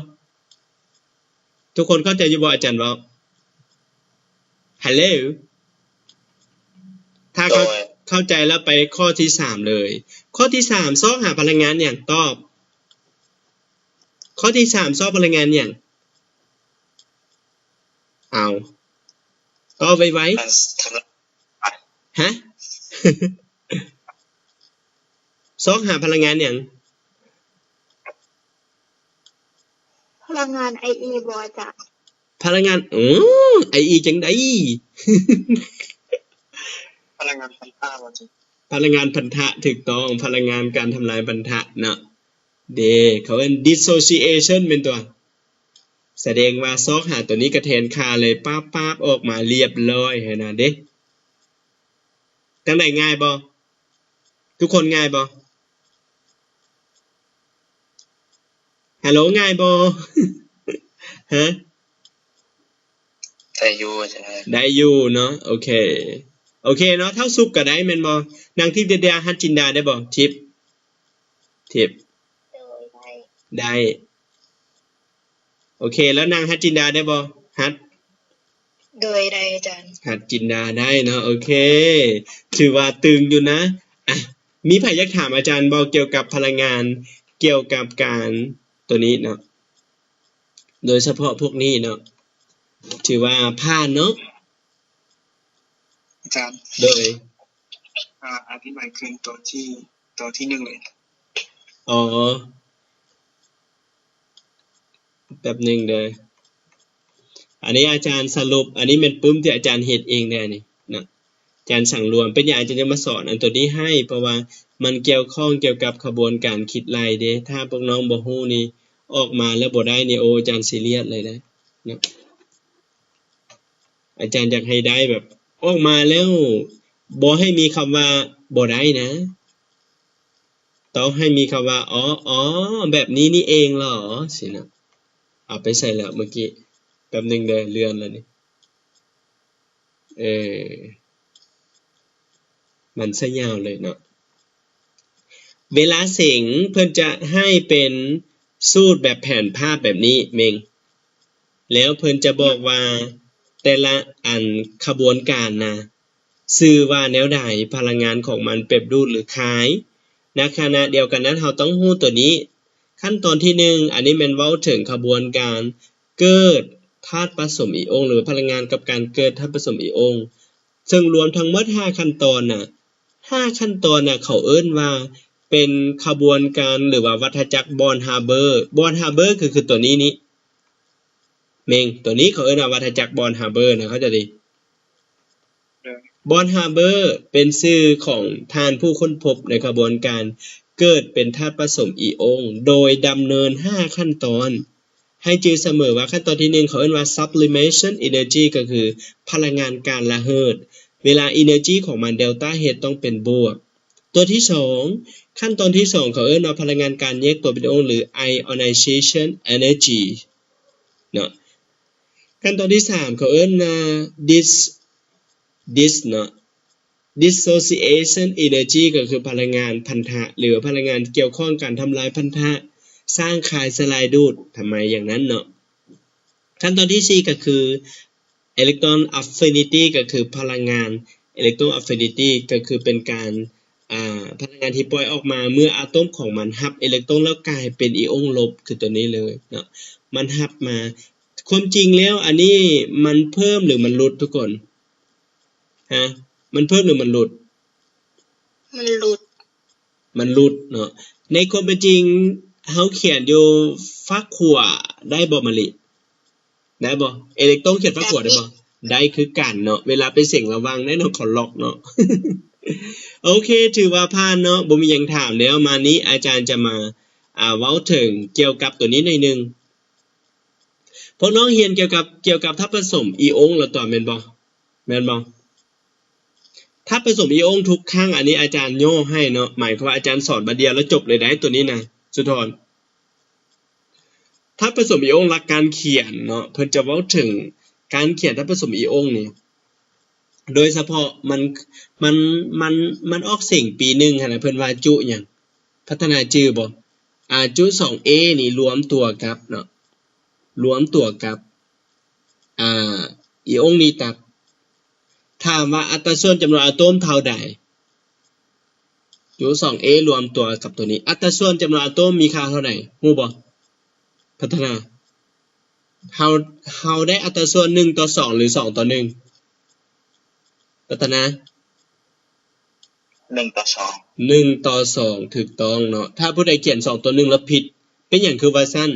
ທຸກຄົນເຂົ້າໃຈຢູ່ບໍ່ ອາຈານເວົ້າ? ຮາໂລ ຖ້າເຂົ້າ ໂດຍ ເຂົ້າໃຈແລ້ວໄປຂໍ້ທີສາມເລີຍ. ຂໍ້ທີສາມ ຊອກຫາພະລັງງານຫຍັງ? ຕອບ. ຂໍ້ທີສາມ ຊອກພະລັງງານຫຍັງ? ເອົາ ຕອບໄວໆ. ອັນ ຮະ? ຊອກຫາພະລັງງານຫຍັງ? ພະລັງງານ IE ບໍ່ອາຈານ? ພະລັງງານ ອື IE ຈັ່ງໃດ? ພະລັງງານພັນທະບໍ່ອາຈານ? ພະລັງງານພັນທະ ຖືກຕ້ອງ ພະລັງງານການທຳລາຍພັນທະເນາະ. ເດ້ ເຂົາເອີ້ນ dissociation ແມ່ນຕົວະ? ສະແດງວ່າຊອກຫາຕົວນີ້ກະແທນຄ່າເລີຍ ປາບໆ ອອກມາລຽບລ້ອຍຫັ້ນນະເດ້. ຈັ່ງໃດ ງ່າຍບໍ່? ທຸກຄົນງ່າຍບໍ່? ຮາໂລ ງ່າຍບໍ່? ຮະ? ໄດ້ຢູ່ອາຈານ. ໄດ້ຢູ່ເນາະ ໂອເຄ ໂອເຄເນາະ. ທ້າວສຸກກໍໄດ້ແມ່ນບໍ່? ນາງທິບເດດາ ຮັດຈິນດາໄດ້ບໍ່? ທິບ ທິບ ໂດຍ ໄດ້ ໄດ້. ໂອເຄ ແລ້ວນາງຮັດຈິນດາໄດ້ບໍ່? ຮັດ ໂດຍ ໄດ້ອາຈານ. ຮັດຈິນດາໄດ້ເນາະ ໂອເຄ ຖືວ່າຕຶງຢູ່ນະ. ອ່ະ ມີໃຜຢາກຖາມອາຈານບໍ່ ກ່ຽວກັບພະລັງງານ ກ່ຽວກັບການໂຕນີ້ເນາະ ໂດຍສະເພາະພວກນີ້ເນາະ ຖືວ່າຜ່ານເນາະ ອາຈານ? ໂດຍ ອາ ອະທິບາຍຄືນໂຕທີ່ ໂຕທີ່ໜຶ່ງເລີຍ. ອໍ ແປັບໜຶ່ງເດີ ອັນນີ້ອາຈານສະຫຼຸບ ອັນນີ້ແມ່ນປຶ້ມທີ່ອາຈານເຮັດເອງເດີ ອັນນີ້ນະ ອາຈານສັງລວມ. ເປັນຫຍັງອາຈານຈະມາສອນອັນໂຕນີ້ໃຫ້ ເພາະວ່າມັນກ່ຽວຂ້ອງກ່ຽວກັບຂະບວນການຄິດໄລ່ເດ້. ຖ້າພວກນ້ອງບໍ່ຮູ້ນີ້ ອອກມາແລ້ວບໍ່ໄດ້ນີ້ ໂອ ອາຈານຊີຣຽສເລີຍເດ້ເນາະ. ອາຈານຢາກໃຫ້ໄດ້ແບບ ອອກມາແລ້ວບໍ່ໃຫ້ມີຄຳວ່າບໍ່ໄດ້ນະ ຕ້ອງໃຫ້ມີຄຳວ່າ ອໍ ອໍ ແບບນີ້ນີ້ເອງເຫລອ ຊີ້ນະ. ເອົາໄປໃສແລ້ວເມື່ອກີ້? ແປັບໜຶ່ງເດີ ເລື່ອນແລ້ວນີ້ ເອີ ມັນຊະຍາວເລີຍເນາະ. ເວລາເສັງເພິ່ນຈະໃຫ້ເປັນສູດແບບແຜນພາບແບບນີ້ເມັງ ແລ້ວເພິ່ນຈະບອກວ່າແຕ່ລະອັນຂະບວນການນະ ຊື່ວ່າແນວໃດ, ພະລັງງານຂອງມັນແບບດູດ ຫຼື ຄາຍ. ໃນຂະນະດຽວກັນນັ້ນ ເຮົາຕ້ອງຮູ້ຕົວນີ້. ຂັ້ນຕອນທີໜຶ່ງ ອັນນີ້ແມ່ນເວົ້າເຖິງຂະບວນການເກີດທາດປະສົມອີອົງ ຫຼື ພະລັງງານກັບການເກີດທາດປະສົມອີອົງ ເຊິ່ງລວມທັງໝົດຫ້າຂັ້ນຕອນນະ ຫ້າຂັ້ນຕອນນະ ເຂົາເອີ້ນວ່າເປັນຂະບວນການ ຫຼືວ່າວັດທະຈັກບອນຮາເບີ. ບອນຮາເບີກໍຄືຕົວນີ້ນີ້ເມັງ ຕົວນີ້ເຂົາເອີ້ນວ່າວັດທະຈັກບອນຮາເບີນະ ເຂົ້າໃຈດີ? ບອນຮາເບີເປັນຊື່ຂອງທ່ານຜູ້ຄົ້ນພົບໃນຂະບວນການເກີດເປັນທາດປະສົມອີອົງ ໂດຍດຳເນີນຫ້າຂັ້ນຕອນ. ໃຫ້ຈື່ສະເໝີວ່າຂັ້ນຕອນທີໜຶ່ງ ເຂົາເອີ້ນວ່າ sublimation energy ກໍຄືພະລັງງານການລະເຫີດ. ເວລາ energy ຂອງມັນ delta H ຕ້ອງເປັນບວກ. ຕົວທີສອງ ຂັ້ນຕອນທີສອງ ເຂົາເອີ້ນວ່າພະລັງງານການແຍກຕົວເປັນອົງ ຫຼື ionization energy ເນາະ. ຂັ້ນຕອນທີສາມ ເຂົາເອີ້ນວ່າ dis dis ເນາະ dissociation energy ກໍຄືພະລັງງານພັນທະ ຫຼື ພະລັງງານກ່ຽວຂ້ອງການທຳລາຍພັນທະ ສ້າງຄາຍສະຫຼາຍດູດ ທຳໄມຢ່າງນັ້ນເນາະ. ຂັ້ນຕອນທີສີ່ ກໍຄື electron affinity ກໍຄືພະລັງງານ electron affinity ກໍຄືເປັນການ ອ່າ ພະລັງງານທີ່ປ່ອຍອອກມາເມື່ອອາໂຕມຂອງມັນຮັບເອເລັກຕຣອນແລ້ວກາຍເປັນອີອົງລົບ ຄືຕົວນີ້ເລີຍເນາະ ມັນຮັບມາ. ຄວາມຈິງແລ້ວ ອັນນີ້ມັນເພີ່ມ ຫຼື ມັນຫຼຸດທຸກຄົນ? ຮະ ມັນເພີ່ມ ຫຼື ມັນຫຼຸດ? ມັນຫຼຸດ ມັນຫຼຸດເນາະ. ໃນຄວາມເປັນຈິງ ເຮົາຂຽນຢູ່ຟາກຂວາໄດ້ບໍ່ ມະລິ? ໄດ້ບໍ່? ເອເລັກຕຣອນຂຽນຟາກຂວາໄດ້ບໍ່? ໄດ້ຄືກັນເນາະ ເວລາໄປເສັງລະວັງໄດ້ເນາະ ເຂົາລັອກເນາະ. ໂອເຄ ຖືວ່າຜ່ານເນາະ ບໍ່ມີຫຍັງຖາມແລ້ວ. ມານີ້ອາຈານຈະມາ ອ່າ ເວົ້າເຖິງກ່ຽວກັບຕົວນີ້ໜ້ອຍໜຶ່ງ. ພວກນ້ອງຮຽນກ່ຽວກັບ ກ່ຽວກັບທາດປະສົມອີອົງແລ້ວຕົວະ ແມ່ນບໍ່? ແມ່ນບໍ່? ທາດປະສົມອີອົງທຸກຄັ້ງ ອັນນີ້ອາຈານຫຍໍ້ໃຫ້ເນາະ ໝາຍຄວາມວ່າອາຈານສອນບາດດຽວແລ້ວຈົບເລີຍໄດ໋ ຕົວນີ້ນະ ສຸທອນ. ທາດປະສົມອີອົງ ຫຼັກການຂຽນເນາະ ເພິ່ນຈະເວົ້າເຖິງການຂຽນທາດປະສົມອີອົງນີ້ ໂດຍສະເພາະມັນ ມັນ ມັນ ມັນອອກເສັງປີໜຶ່ງຫັ້ນນະ ເພິ່ນວ່າຈຸຫຍັງ? ພັດທະນາຈື່ບໍ່? ອາ ຈຸສອງເອນີ້ລວມຕົວກັບເນາະ ລວມຕົວກັບ ອາ ອີອົງນີ້ຕັດ. ຖາມວ່າອັດຕາສ່ວນຈຳນວນອາໂຕມເທົ່າໃດ? ຢູ່ສອງເອລວມຕົວກັບຕົວນີ້ ອັດຕາສ່ວນຈຳນວນອາໂຕມມີຄ່າເທົ່າໃດ ຮູ້ບໍ່? ພັດທະນາ ເຮົາ ເຮົາໄດ້ອັດຕາສ່ວນໜຶ່ງຕໍ່ສອງ ຫຼື ສອງຕໍ່ໜຶ່ງ? ພັດທະນາ ໜຶ່ງຕໍ່ສອງ ໜຶ່ງຕໍ່ສອງ ຖືກຕ້ອງເນາະ. ຖ້າຜູ້ໃດຂຽນສອງຕໍ່ໜຶ່ງແລ້ວຜິດ ເປັນຫຍັງຄືວ່າຊັ້ນ?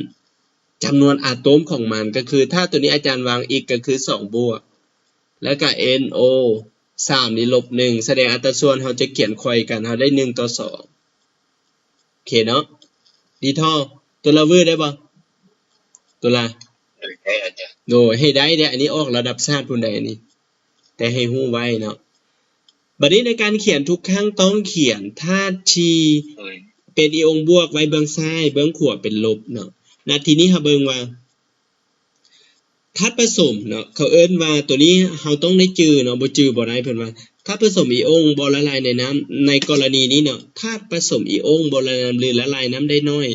ຈຳນວນອາໂຕມຂອງມັນ ກໍຄື ຖ້າຕົວນີ້ອາຈານວາງ x ກໍຄືສອງບວກ ແລ້ວກໍ n o ສາມນີ້ລົບໜຶ່ງ ສະແດງອັດຕາສ່ວນ ເຮົາຈະຂຽນໄຂວ້ກັນ ເຮົາໄດ້ໜຶ່ງຕໍ່ສອງ. ໂອເຄເນາະ ດີທໍ່ ຕົວລະວືໄດ້ບໍ່? ຕົວລະ ໂດຍ ໃຫ້ໄດ້ເດ້ ອັນນີ້ອອກລະດັບຊາດພຸ້ນໃດ໋ ອັນນີ້ ແຕ່ໃຫ້ຮູ້ໄວ້ເນາະ. ບັດນີ້ໃນການຂຽນທຸກຄັ້ງຕ້ອງຂຽນທາດທີ່ເປັນອີອົງບວກໄວ້ເບື້ອງຊ້າຍ ເບື້ອງຂວາເປັນລົບເນາະ. ນະ ທີນີ້ເຮົາເບິ່ງວ່າ ທາດປະສົມເນາະ ເຂົາເອີ້ນວ່າ ຕົວນີ້ເຮົາຕ້ອງໄດ້ຈື່ເນາະ ບໍ່ຈື່ບໍ່ໄດ້ ເພິ່ນວ່າ ທາດປະສົມອີອົງບໍ່ລະລາຍໃນນ້ຳ. ໃນກໍລະນີນີ້ເນາະ ທາດປະສົມອີອົງບໍ່ລະລາຍນ້ຳ ຫຼື ລະລາຍນ້ຳໄດ້ໜ້ອຍ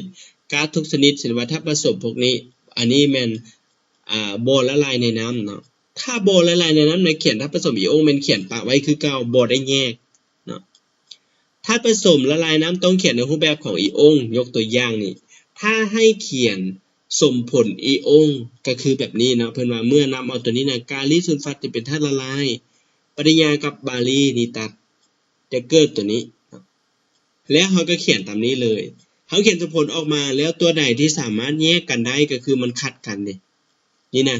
ກາດທຸກຊະນິດ ເຊັ່ນວ່າ ທາດປະສົມພວກນີ້ ອັນນີ້ແມ່ນ ອ່າ ບໍ່ລະລາຍໃນນ້ຳເນາະ. ຖ້າບໍ່ລະລາຍໃນນ້ຳ ໃນຂຽນທາດປະສົມອີອົງແມ່ນຂຽນປະໄວ້ຄືເກົ່າ ບໍ່ໄດ້ແຍກເນາະ. ທາດປະສົມລະລາຍນ້ຳຕ້ອງຂຽນໃນຮູບແບບຂອງອີອົງ. ຍົກຕົວຢ່າງນີ້ ຖ້າໃຫ້ຂຽນສົມຜົນອີອົງ ກໍຄືແບບນີ້ເນາະ, ເພິ່ນວ່າເມື່ອນຳເອົາຕົວນີ້ນະ ກາລີສູນຟັດທີ່ເປັນທາດລະລາຍ ປະລິຍາກັບບາລີນີ້ຕັດ ຈະເກີດຕົວນີ້ ແລ້ວເຮົາກໍຂຽນຕາມນີ້ເລີຍ. ເຮົາຂຽນສົມຜົນອອກມາ ແລ້ວຕົວໃດທີ່ສາມາດແຍກກັນໄດ້ ກໍຄືມັນຂັດກັນເດ້. ນີ້ນະ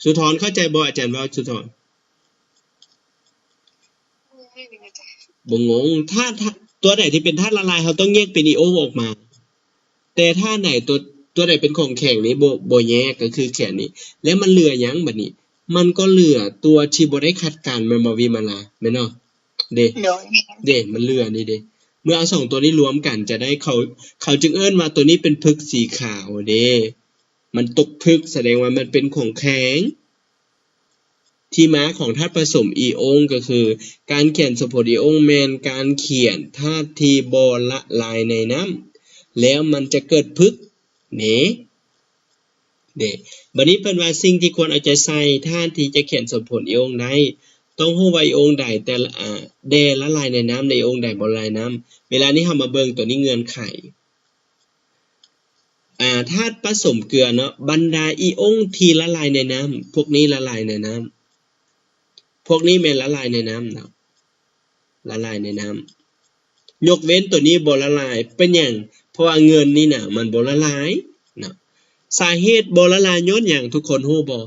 ສຸທອນເຂົ້າໃຈບໍ່? ອາຈານເວົ້າ ສຸທອນ ບໍ່ງົງ. ຖ້າ ຖ້າ ຕົວໃດທີ່ເປັນທາດລະລາຍ ເຮົາຕ້ອງແຍກເປັນອີອົງອອກມາ. ແຕ່ຖ້າໃນຕົວ ຕົວໃດເປັນຂອງແຂງນີ້ ບໍ່ ບໍ່ແຍກ ກໍຄືແຂງນີ້. ແລ້ວມັນເຫຼືອຫຍັງບັດນີ້? ມັນກໍເຫຼືອຕົວທີ່ບໍ່ໄດ້ຂັດກັນ ແມ່ນບໍ່ ວິມາລາ? ແມ່ນເນາະ? ເດ້ ໂດຍ ເດ້ ມັນເຫຼືອນີ້ເດ້. ເມື່ອເອົາສອງຕົວນີ້ລວມກັນຈະໄດ້ ເຂົາ ເຂົາຈຶ່ງເອີ້ນວ່າຕົວນີ້ເປັນຜຶກສີຂາວເດ້. ມັນຕົກຜຶກ ສະແດງວ່າມັນເປັນຂອງແຂງ. ທີ່ມາຂອງທາດປະສົມອີອົງ ກໍຄືການຂຽນສົມຜົນອີອົງແມ່ນການຂຽນທາດທີ່ບໍ່ລະລາຍໃນນ້ຳ ແລ້ວມັນຈະເກີດຜຶກເນ ເດ້. ບັດນີ້ເພິ່ນວ່າສິ່ງທີ່ຄວນເອົາໃຈໃສ່ ທາດທີ່ຈະຂຽນສົມຜົນອີອົງໄດ້ ຕ້ອງຮູ້ວ່າອີອົງໃດແຕ່ລະ ອາ ແດ່ລະລາຍໃນນ້ຳ ແລະ ອີອົງໃດບໍ່ລະລາຍນ້ຳ. ເວລານີ້ເຮົາມາເບິ່ງຕົວນີ້ເງື່ອນໄຂ. ອາ ທາດປະສົມເກືອເນາະ, ບັນດາອີອົງທີ່ລະລາຍໃນນ້ຳ ພວກນີ້ລະລາຍໃນນ້ຳ ພວກນີ້ແມ່ນລະລາຍໃນນ້ຳເນາະ ລະລາຍໃນນ້ຳ ຍົກເວັ້ນຕົວນີ້ບໍ່ລະລາຍ. ເປັນຫຍັງ? ເພາະວ່າເງິນນີ້ນະ ມັນບໍ່ລະລາຍເນາະ. ສາເຫດບໍ່ລະລາຍຍ້ອນຫຍັງ ທຸກຄົນຮູ້ບໍ່?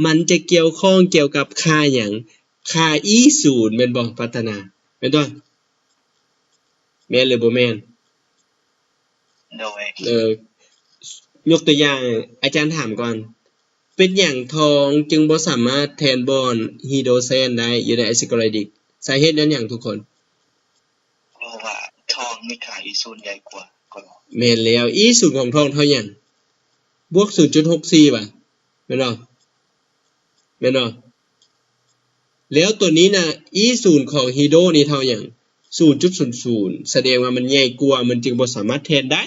ມັນຈະກ່ຽວຂ້ອງກ່ຽວກັບຄ່າຫຍັງ? ຄ່າອີສູນ ແມ່ນບໍ່ ພັດທະນາ? ແມ່ນຕົວະ? ແມ່ນຫຼືບໍ່ແມ່ນ? ໂດຍ ເອີ ຍົກຕົວຢ່າງ ອາຈານຖາມກ່ອນ, ເປັນຫຍັງທອງຈຶ່ງບໍ່ສາມາດແທນບ່ອນຮີໂດແຊນໄດ້ຢູ່ໃນອາຊິໂກໄລດິກ? ສາເຫດຍ້ອນຫຍັງທຸກຄົນ? ເພາະວ່າທອງມີຄ່າອີສູນໃຫຍ່ກວ່າ. ແມ່ນແລ້ວ, ອີສູນຂອງທອງເທົ່າຫຍັງ? ບວກສູນຈຸດຫົກສີ່ຫວາ? ແມ່ນບໍ່? ແມ່ນບໍ່? ແລ້ວຕົວນີ້ນະ ອີສູນຂອງຮີໂດນີ້ເທົ່າຫຍັງ? ສູນຈຸດສູນສູນ ສະແດງວ່າມັນໃຫຍ່ກວ່າ ມັນຈຶ່ງບໍ່ສາມາດແທນໄດ້.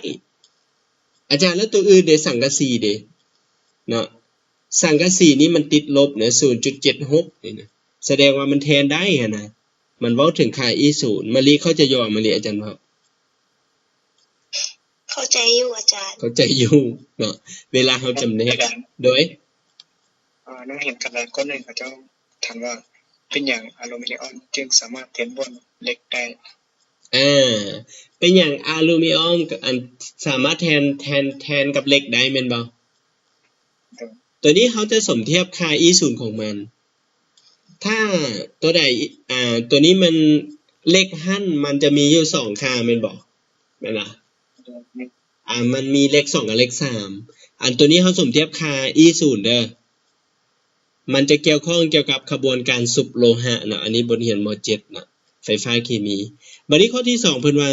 ອາຈານ ແລ້ວຕົວອື່ນເດ? ສັງກະສີເດ? ເນາະ ສັງກະສີນີ້ມັນຕິດລົບນະ ສູນຈຸດເຈັດຫົກນີ້ນະ ສະແດງວ່າມັນແທນໄດ້ຫັ້ນນະ. ມັນເວົ້າເຖິງຄ່າອີສູນ. ມະລິເຂົ້າໃຈຢູ່ບໍ່? ມະລິ ອາຈານເວົ້າ ເຂົ້າໃຈຢູ່ອາຈານ ເຂົ້າໃຈຢູ່ເນາະ. ເວລາເຮົາຈຳແນກ ອາຈານ ໂດຍ ເອີ ນັກຮຽນກັນລະຄົນໜຶ່ງເຂົາເຈົ້າຖາມວ່າ ເປັນຫຍັງອາລູມິນຽມຈຶ່ງສາມາດແທນບ່ອນເຫຼັກໄດ້? ເອີ ເປັນຫຍັງອາລູມິນຽມ ອັນ ສາມາດແທນ ແທນ ແທນກັບເຫຼັກໄດ້ແມ່ນບໍ່? ໂດຍ ຕົວນີ້ເຮົາຈະສົມທຽບຄ່າອີສູນຂອງມັນ. ຖ້າຕົວໃດ ອາ ຕົວນີ້ມັນ ເຫຼັກຫັ້ນມັນຈະມີຢູ່ສອງຄ່າແມ່ນບໍ່? ແມ່ນລະ? ໂດຍ ອາ ມັນມີເຫຼັກສອງກັບເຫຼັກສາມ. ອັນຕົວນີ້ເຮົາສົມທຽບຄ່າອີສູນເດີ. ມັນຈະກ່ຽວຂ້ອງກ່ຽວກັບຂະບວນການຊຸບໂລຫະເນາະ. ອັນນີ້ບົດຮຽນ ມໍເຈັດ ເນາະ ໄຟຟ້າເຄມີ. ບັດນີ້ຂໍ້ທີສອງ ເພິ່ນວ່າ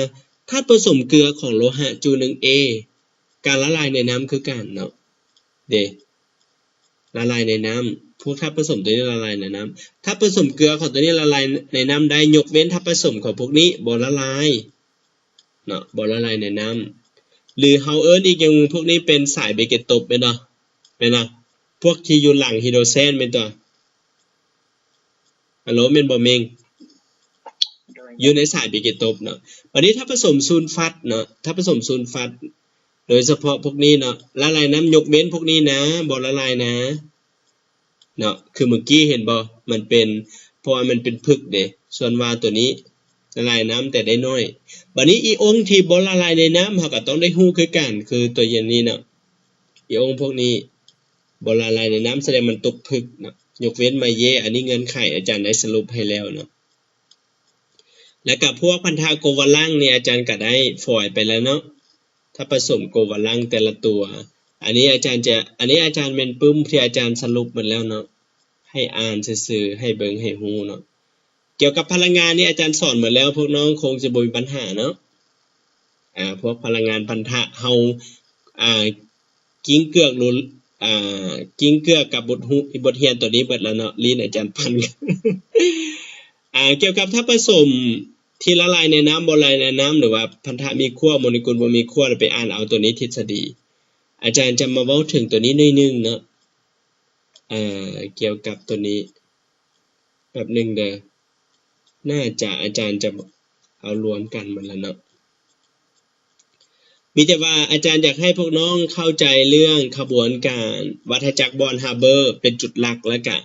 ທາດປະສົມເກືອຂອງໂລຫະຈູໜຶ່ງເອ ການລະລາຍໃນນ້ຳຄືກັນເນາະ ເດ້ ລະລາຍໃນນ້ຳ. ພວກທາດປະສົມຕົວນີ້ລະລາຍໃນນ້ຳ. ທາດປະສົມເກືອຂອງຕົວນີ້ລະລາຍໃນນ້ຳໄດ້ ຍົກເວັ້ນທາດປະສົມຂອງພວກນີ້ບໍ່ລະລາຍເນາະ ບໍ່ລະລາຍໃນນ້ຳ. ຫຼືເຮົາເອີ້ນອີກຢ່າງໜຶ່ງ ພວກນີ້ເປັນສາຍເບເກຕົບແມ່ນບໍ່? ແມ່ນບໍ່? ພວກທີ່ຢູ່ຫຼັງຮີໂດແຊນແມ່ນຕົວະ? ອາໂລ ແມ່ນບໍ່ເມັງ? ໂດຍ ຢູ່ໃນສາຍເບເກຕົບເນາະ. ບັດນີ້ທາດປະສົມຊູນຟັດເນາະ ທາດປະສົມຊູນຟັດ ໂດຍສະເພາະພວກນີ້ເນາະ ລະລາຍນ້ຳ ຍົກເວັ້ນພວກນີ້ນະ ບໍ່ລະລາຍນະ ເນາະ. ຄືມື້ກີ້ເຫັນບໍ່? ມັນເປັນ ເພາະວ່າມັນເປັນຜຶກເດ້. ສ່ວນວ່າຕົວນີ້ລະລາຍນ້ຳແຕ່ໄດ້ໜ້ອຍ. ບັດນີ້ອີອົງທີ່ບໍ່ລະລາຍໃນນ້ຳ ເຮົາກໍຕ້ອງໄດ້ຮູ້ຄືກັນ ຄືຕົວຢ່າງນີ້ເນາະ ອີອົງພວກນີ້ບໍ່ລະລາຍໃນນ້ຳ ສະແດງມັນຕົກຜຶກເນາະ ຍົກເວັ້ນມາເຢ. ອັນນີ້ເງື່ອນໄຂອາຈານໄດ້ສະຫຼຸບໃຫ້ແລ້ວເນາະ. ແລ້ວກະພວກພັນທະໂກວາລັງນີ້ ອາຈານກະໄດ້ຟອຍໄປແລ້ວເນາະ ທາດປະສົມໂກວາລັງແຕ່ລະຕົວ. ອັນນີ້ອາຈານຈະ ອັນນີ້ອາຈານແມ່ນປຶ້ມທີ່ອາຈານສະຫຼຸບໝົດແລ້ວເນາະ ໃຫ້ອ່ານຊື່ໆ ໃຫ້ເບິ່ງໃຫ້ຮູ້ເນາະ. ກ່ຽວກັບພະລັງງານນີ້ ອາຈານສອນໝົດແລ້ວ ພວກນ້ອງຄົງຈະບໍ່ມີບັນຫາເນາະ. ອາ ພວກພະລັງງານພັນທະ ເຮົາ ອາ ກິ້ງເກືອກ ອາ ກິ້ງເກືອກກັບບົດຮູ້ ບົດຮຽນຕົວນີ້ເບິດແລ້ວເນາະ ລີ້ນອາຈານປັນ. ອາ ກ່ຽວກັບທາດປະສົມທີ່ລະລາຍໃນນ້ຳ ບໍ່ລະລາຍໃນນ້ຳ ຫຼືວ່າພັນທະມີຂົ້ວ ໂມເລກຸນບໍ່ມີຂົ້ວ ໄປອ່ານເອົາຕົວນີ້ທິດສະດີ. ອາຈານຈະມາເວົ້າເຖິງຕົວນີ້ໜ້ອຍໜຶ່ງເນາະ ອາ ກ່ຽວກັບຕົວນີ້ ແປັບໜຶ່ງເດີ ໜ້າຈະ ອາຈານຈະ ເອົາລວມກັນໝົດລະເນາະ. ມີແຕ່ວ່າອາຈານຢາກໃຫ້ພວກນ້ອງເຂົ້າໃຈເລື່ອງຂະບວນການວັດທະຈັກບອນຮາເບີເປັນຈຸດຫຼັກ ແລະກະ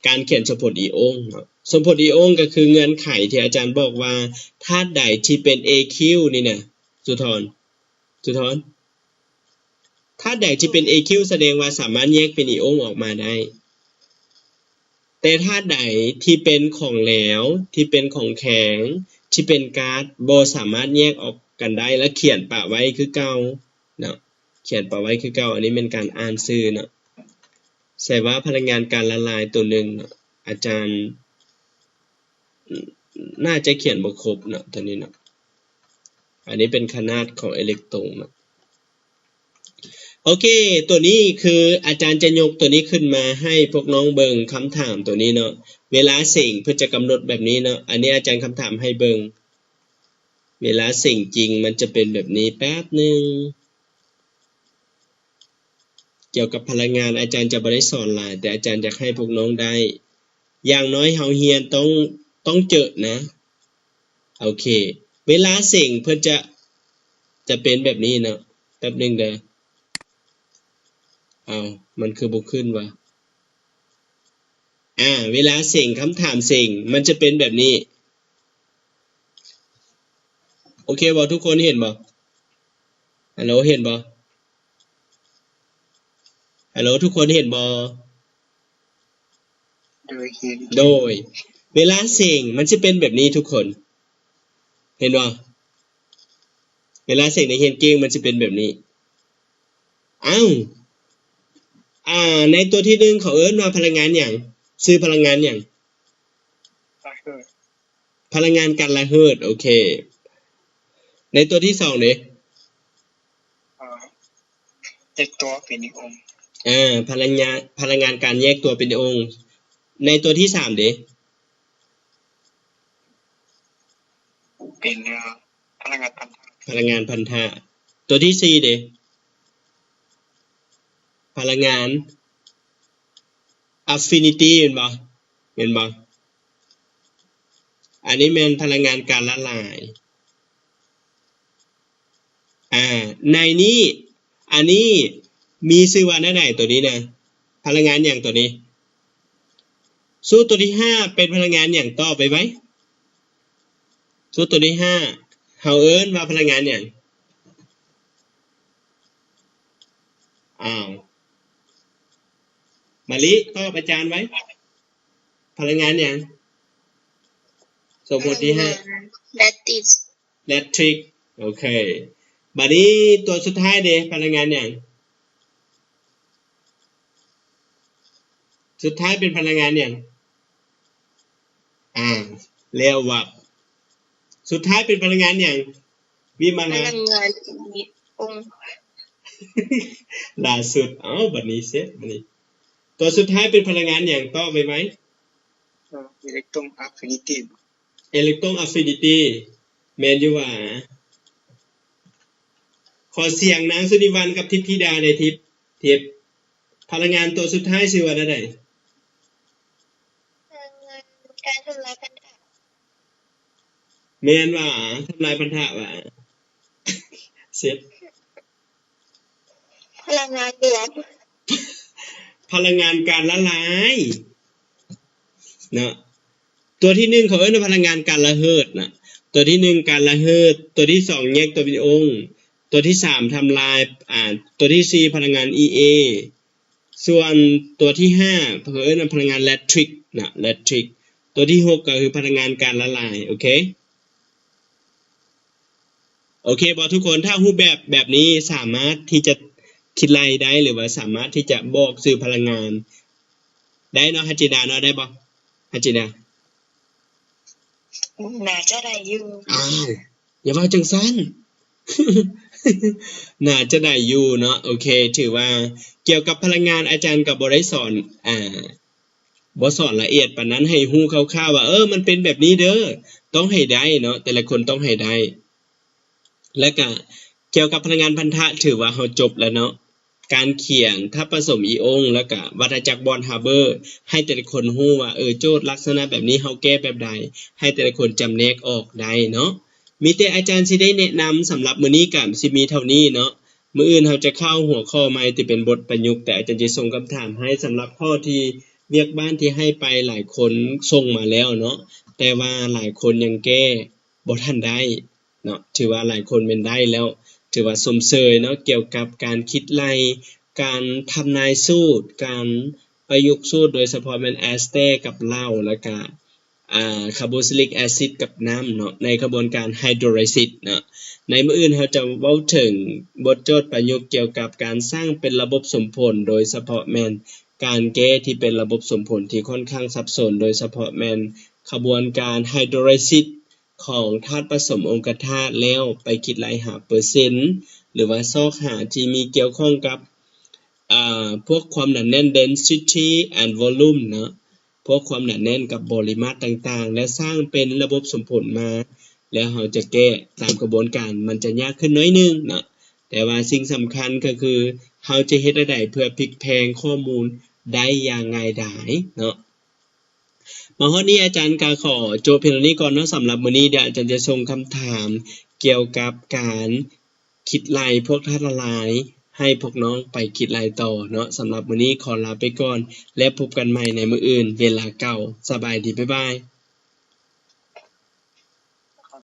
ການຂຽນສົມຜົນອີອົງເນາະ. ສົມຜົນອີອົງກໍຄືເງື່ອນໄຂທີ່ອາຈານບອກວ່າ ທາດໃດທີ່ເປັນເອຄິວນີ້ນະ ສຸທອນ ສຸທອນ ທາດໃດທີ່ເປັນເອຄິວ ສະແດງວ່າສາມາດແຍກເປັນອີອົງອອກມາໄດ້. ແຕ່ທາດໃດທີ່ເປັນຂອງແຫຼວ, ທີ່ເປັນຂອງແຂງ, ທີ່ເປັນກາດ ບໍ່ສາມາດແຍກອອກກັນໄດ້ ແລະ ຂຽນປະໄວ້ຄືເກົ່າເນາະ, ຂຽນປະໄວ້ຄືເກົ່າ. ອັນນີ້ແມ່ນການອ່ານຊື່ເນາະ. ໃສ່ວ່າພະລັງງານການລະລາຍຕົວໜຶ່ງເນາະ, ອາຈານ ໜ- ໜ- ໜ້າຈະຂຽນບໍ່ຄົບເນາະ ຕົວນີ້ເນາະ. ອັນນີ້ເປັນຂະໜາດຂອງເອເລັກໂຕນເນາະ. ໂອເຄ ຕົວນີ້ຄືອາຈານຈະຍົກຕົວນີ້ຂຶ້ນມາໃຫ້ພວກນ້ອງເບິ່ງ ຄຳຖາມຕົວນີ້ເນາະ. ເວລາເສັງເພິ່ນຈະກຳນົດແບບນີ້ເນາະ. ອັນນີ້ອາຈານຄຳຖາມໃຫ້ເບິ່ງ ເວລາເສັງຈິງມັນຈະເປັນແບບນີ້. ແປັບໜຶ່ງ ກ່ຽວກັບພະລັງງານ ອາຈານຈະບໍ່ໄດ້ສອນຫຼາຍ, ແຕ່ອາຈານຢາກໃຫ້ພວກນ້ອງໄດ້ ຢ່າງໜ້ອຍເຮົາຮຽນຕ້ອງ ຕ້ອງເຈີນະ. ໂອເຄ ເວລາເສັງເພິ່ນຈະ ຈະເປັນແບບນີ້ເນາະ. ແປັບໜຶ່ງເດີ. ເອົ້າ ມັນຄືບໍ່ຂຶ້ນວະ? ອາ ເວລາເສັງ ຄຳຖາມເສັງ ມັນຈະເປັນແບບນີ້. ໂອເຄບໍ່? ທຸກຄົນເຫັນບໍ່? ຮັລໂຫຼ ເຫັນບໍ່? ຮັລໂຫຼ ທຸກຄົນເຫັນບໍ່? ໂດຍ ເຫັນ. ໂດຍ ເວລາເສັງມັນຊິເປັນແບບນີ້ທຸກຄົນ ເຫັນບໍ່? ເວລາເສັງນັກຮຽນເກັ່ງມັນຊິເປັນແບບນີ້. ອ້າວ ອ່າ ໃນຕົວທີໜຶ່ງເຂົາເອີ້ນວ່າພະລັງງານຫຍັງ? ຊື່ພະລັງງານຫຍັງ? ພະລັງງານການລະເຫີດ. ໂອເຄ ໃນຕົວທີສອງເດ? ເອີ ແຍກຕົວເປັນອີອົງ. ເອີ ພະລັງງານ ພະລັງງານການແຍກຕົວເປັນອີອົງ. ໃນຕົວທີສາມເດ? ເປັນ ເອີ ພະລັງງານພັນທະ. ພະລັງງານພັນທະ. ຕົວທີສີ່ເດ? ພະລັງງານ affinity ແມ່ນບໍ່? ແມ່ນບໍ່? ອັນນີ້ແມ່ນພະລັງງານການລະລາຍ. ອາ ໃນນີ້ ອັນນີ້ມີຊື່ວ່າແນວໃດ? ຕົວນີ້ນະ ພະລັງງານຫຍັງຕົວນີ້? ສູດຕົວທີຫ້າເປັນພະລັງງານຫຍັງ? ຕອບໄວໆ. ສູດຕົວທີຫ້າ ເຮົາເອີ້ນວ່າພະລັງງານຫຍັງ? ອ້າວ ມະລິ ຕອບອາຈານໄວ. ພະລັງງານຫຍັງ? ສົມຜົນທີຫ້າ ພະລັງງານແລດຕິກ. ແລດທຣິກ. ໂອເຄ ບາດນີ້ຕົວສຸດທ້າຍເດ? ພະລັງງານຫຍັງ? ສຸດທ້າຍເປັນພະລັງງານຫຍັງ? ອາ ແລ້ວວັບ. ສຸດທ້າຍເປັນພະລັງງານຫຍັງ? ວິມາລາ ພະລັງງານອີອົງ. ຫຼ້າສຸດ. ເອົ້າ ບາດນີ້ເສັດ ບາດນີ້ ຕົວສຸດທ້າຍເປັນພະລັງງານຫຍັງ? ຕອບໄວໆ. ເອີ electron affinity. electron affinity ແມ່ນຢູ່ຫວາ? ຂໍສຽງນາງສຸນີວັນກັບທິບທິດາແດ່. ທິບ ທິບ ພະລັງງານຕົວສຸດທ້າຍຊື່ວ່າແນວໃດ? ພະລັງງານການທຳລາຍພັນທະ. ແມ່ນຫວາ? ທຳລາຍພັນທະຫວາ? ເສັດ. ພະລັງງານບວກ ພະລັງງານການລະລາຍເນາະ. ຕົວທີໜຶ່ງເຂົາເອີ້ນວ່າພະລັງງານການລະເຫີດນະ. ຕົວທີໜຶ່ງການລະເຫີດ, ຕົວທີສອງແຍກຕົວເປັນອົງ, ຕົວທີສາມທຳລາຍ, ອາ, ຕົວທີສີ່ພະລັງງານ E A, ສ່ວນຕົວທີຫ້າເຂົາເອີ້ນວ່າພະລັງງານແລດທຣິກນະ, ແລດທຣິກ. ຕົວທີຫົກກໍຄືພະລັງງານການລະລາຍ. ໂອເຄ. ໂອເຄບໍ່ທຸກຄົນ? ຖ້າຮູບແບບແບບນີ້ສາມາດທີ່ຈະຄິດໄລ່ໄດ້ ຫຼືວ່າສາມາດທີ່ຈະບອກຊື່ພະລັງງານໄດ້ເນາະ ຮັດຈີນາເນາະ, ໄດ້ບໍ່ ຮັດຈີນາ? ໜ້າຈະໄດ້ຢູ່. ອ້າວ ຢ່າເວົ້າຈັ່ງຊັ້ນ. ໜ້າຈະໄດ້ຢູ່ເນາະ. ໂອເຄ ຖືວ່າກ່ຽວກັບພະລັງງານ ອາຈານກໍບໍ່ໄດ້ສອນ ອ່າ ບໍ່ສອນລະອຽດປານນັ້ນ, ໃຫ້ຮູ້ຄ່າວໆວ່າ ເອີ ມັນເປັນແບບນີ້ເດີ, ຕ້ອງໃຫ້ໄດ້ເນາະ, ແຕ່ລະຄົນຕ້ອງໃຫ້ໄດ້. ແລະກະກ່ຽວກັບພະລັງງານພັນທະ ຖືວ່າເຮົາຈົບແລ້ວເນາະ, ການຂຽນທາດປະສົມອີອົງ ແລະກະວັດທະຈັກບອນຮາເບີ ໃຫ້ແຕ່ລະຄົນຮູ້ວ່າ ເອີ ໂຈດລັກສະນະແບບນີ້ເຮົາແກ້ແບບໃດ, ໃຫ້ແຕ່ລະຄົນຈຳແນກອອກໄດ້ເນາະ. ມີແຕ່ອາຈານຊິໄດ້ແນະນຳສຳລັບມື້ນີ້ກໍຊິມີເທົ່ານີ້ເນາະ. ມື້ອື່ນເຮົາຈະເຂົ້າຫົວຂໍ້ໃໝ່ທີ່ເປັນບົດປະຍຸກ, ແຕ່ອາຈານຈະສົ່ງຄຳຖາມໃຫ້ສຳລັບຂໍ້ທີ່ວຽກບ້ານທີ່ໃຫ້ໄປຫຼາຍຄົນສົ່ງມາແລ້ວເນາະ, ແຕ່ວ່າຫຼາຍຄົນຍັງແກ້ບໍ່ທັນໄດ້ເນາະ. ຖືວ່າຫຼາຍຄົນແມ່ນໄດ້ແລ້ວ, ຖືວ່າຊົມເຊີຍເນາະ, ກ່ຽວກັບການຄິດໄລ່, ການທຳນາຍສູດ, ການປະຍຸກສູດ, ໂດຍສະເພາະແມ່ນແອສເຕກັບເຫຼົ້າ ແລ້ວກະ ອ່າ ຄາໂບຊິລິກແອຊິດກັບນ້ຳເນາະ ໃນຂະບວນການໄຮໂດຣໄລຊິສເນາະ. ໃນມື້ອື່ນເຮົາຈະເວົ້າເຖິງບົດໂຈດປະຍຸກກ່ຽວກັບການສ້າງເປັນລະບົບສົມຜົນ, ໂດຍສະເພາະແມ່ນການແກ້ທີ່ເປັນລະບົບສົມຜົນທີ່ຄ່ອນຂ້າງສັບສົນ, ໂດຍສະເພາະແມ່ນຂະບວນການໄຮໂດຣໄລຊິສຂອງທາດປະສົມອົງຄະທາດ ແລ້ວໄປຄິດໄລ່ຫາເປີເຊັນ ຫຼືວ່າຊອກຫາທີ່ມີກ່ຽວຂ້ອງກັບ ອ່າ ພວກຄວາມໜາແໜ້ນ density and volume ເນາະ, ພວກຄວາມໜາແໜ້ນກັບບໍລິມາດຕ່າງໆ ແລະ ສ້າງເປັນລະບົບສົມຜົນມາ ແລ້ວເຮົາຈະແກ້ຕາມຂະບວນການ ມັນຈະຍາກຂຶ້ນໜ້ອຍໜຶ່ງເນາະ. ແຕ່ວ່າສິ່ງສຳຄັນກໍຄື ເຮົາຈະເຮັດແນວໃດເພື່ອພລິກແພງຂໍ້ມູນໄດ້ຢ່າງງ່າຍດາຍເນາະ. ມາຮອດນີ້ອາຈານກໍຂໍຈົບພຽງເທົ່ານີ້ກ່ອນເນາະ. ສຳລັບມື້ນີ້ດຽວອາຈານຈະສົ່ງຄຳຖາມກ່ຽວກັບການ ຄິດໄລ່ພວກທາດລະລາຍໃຫ້ພວກນ້ອງໄປຄິດໄລ່ຕໍ່ເນາະ. ສຳລັບມື້ນີ້ຂໍລາໄປກ່ອນ ແລະ ພົບກັນໃໝ່ໃນມື້ອື່ນເວລາເກົ່າ. ສະບາຍດີ, ບາຍບາຍ.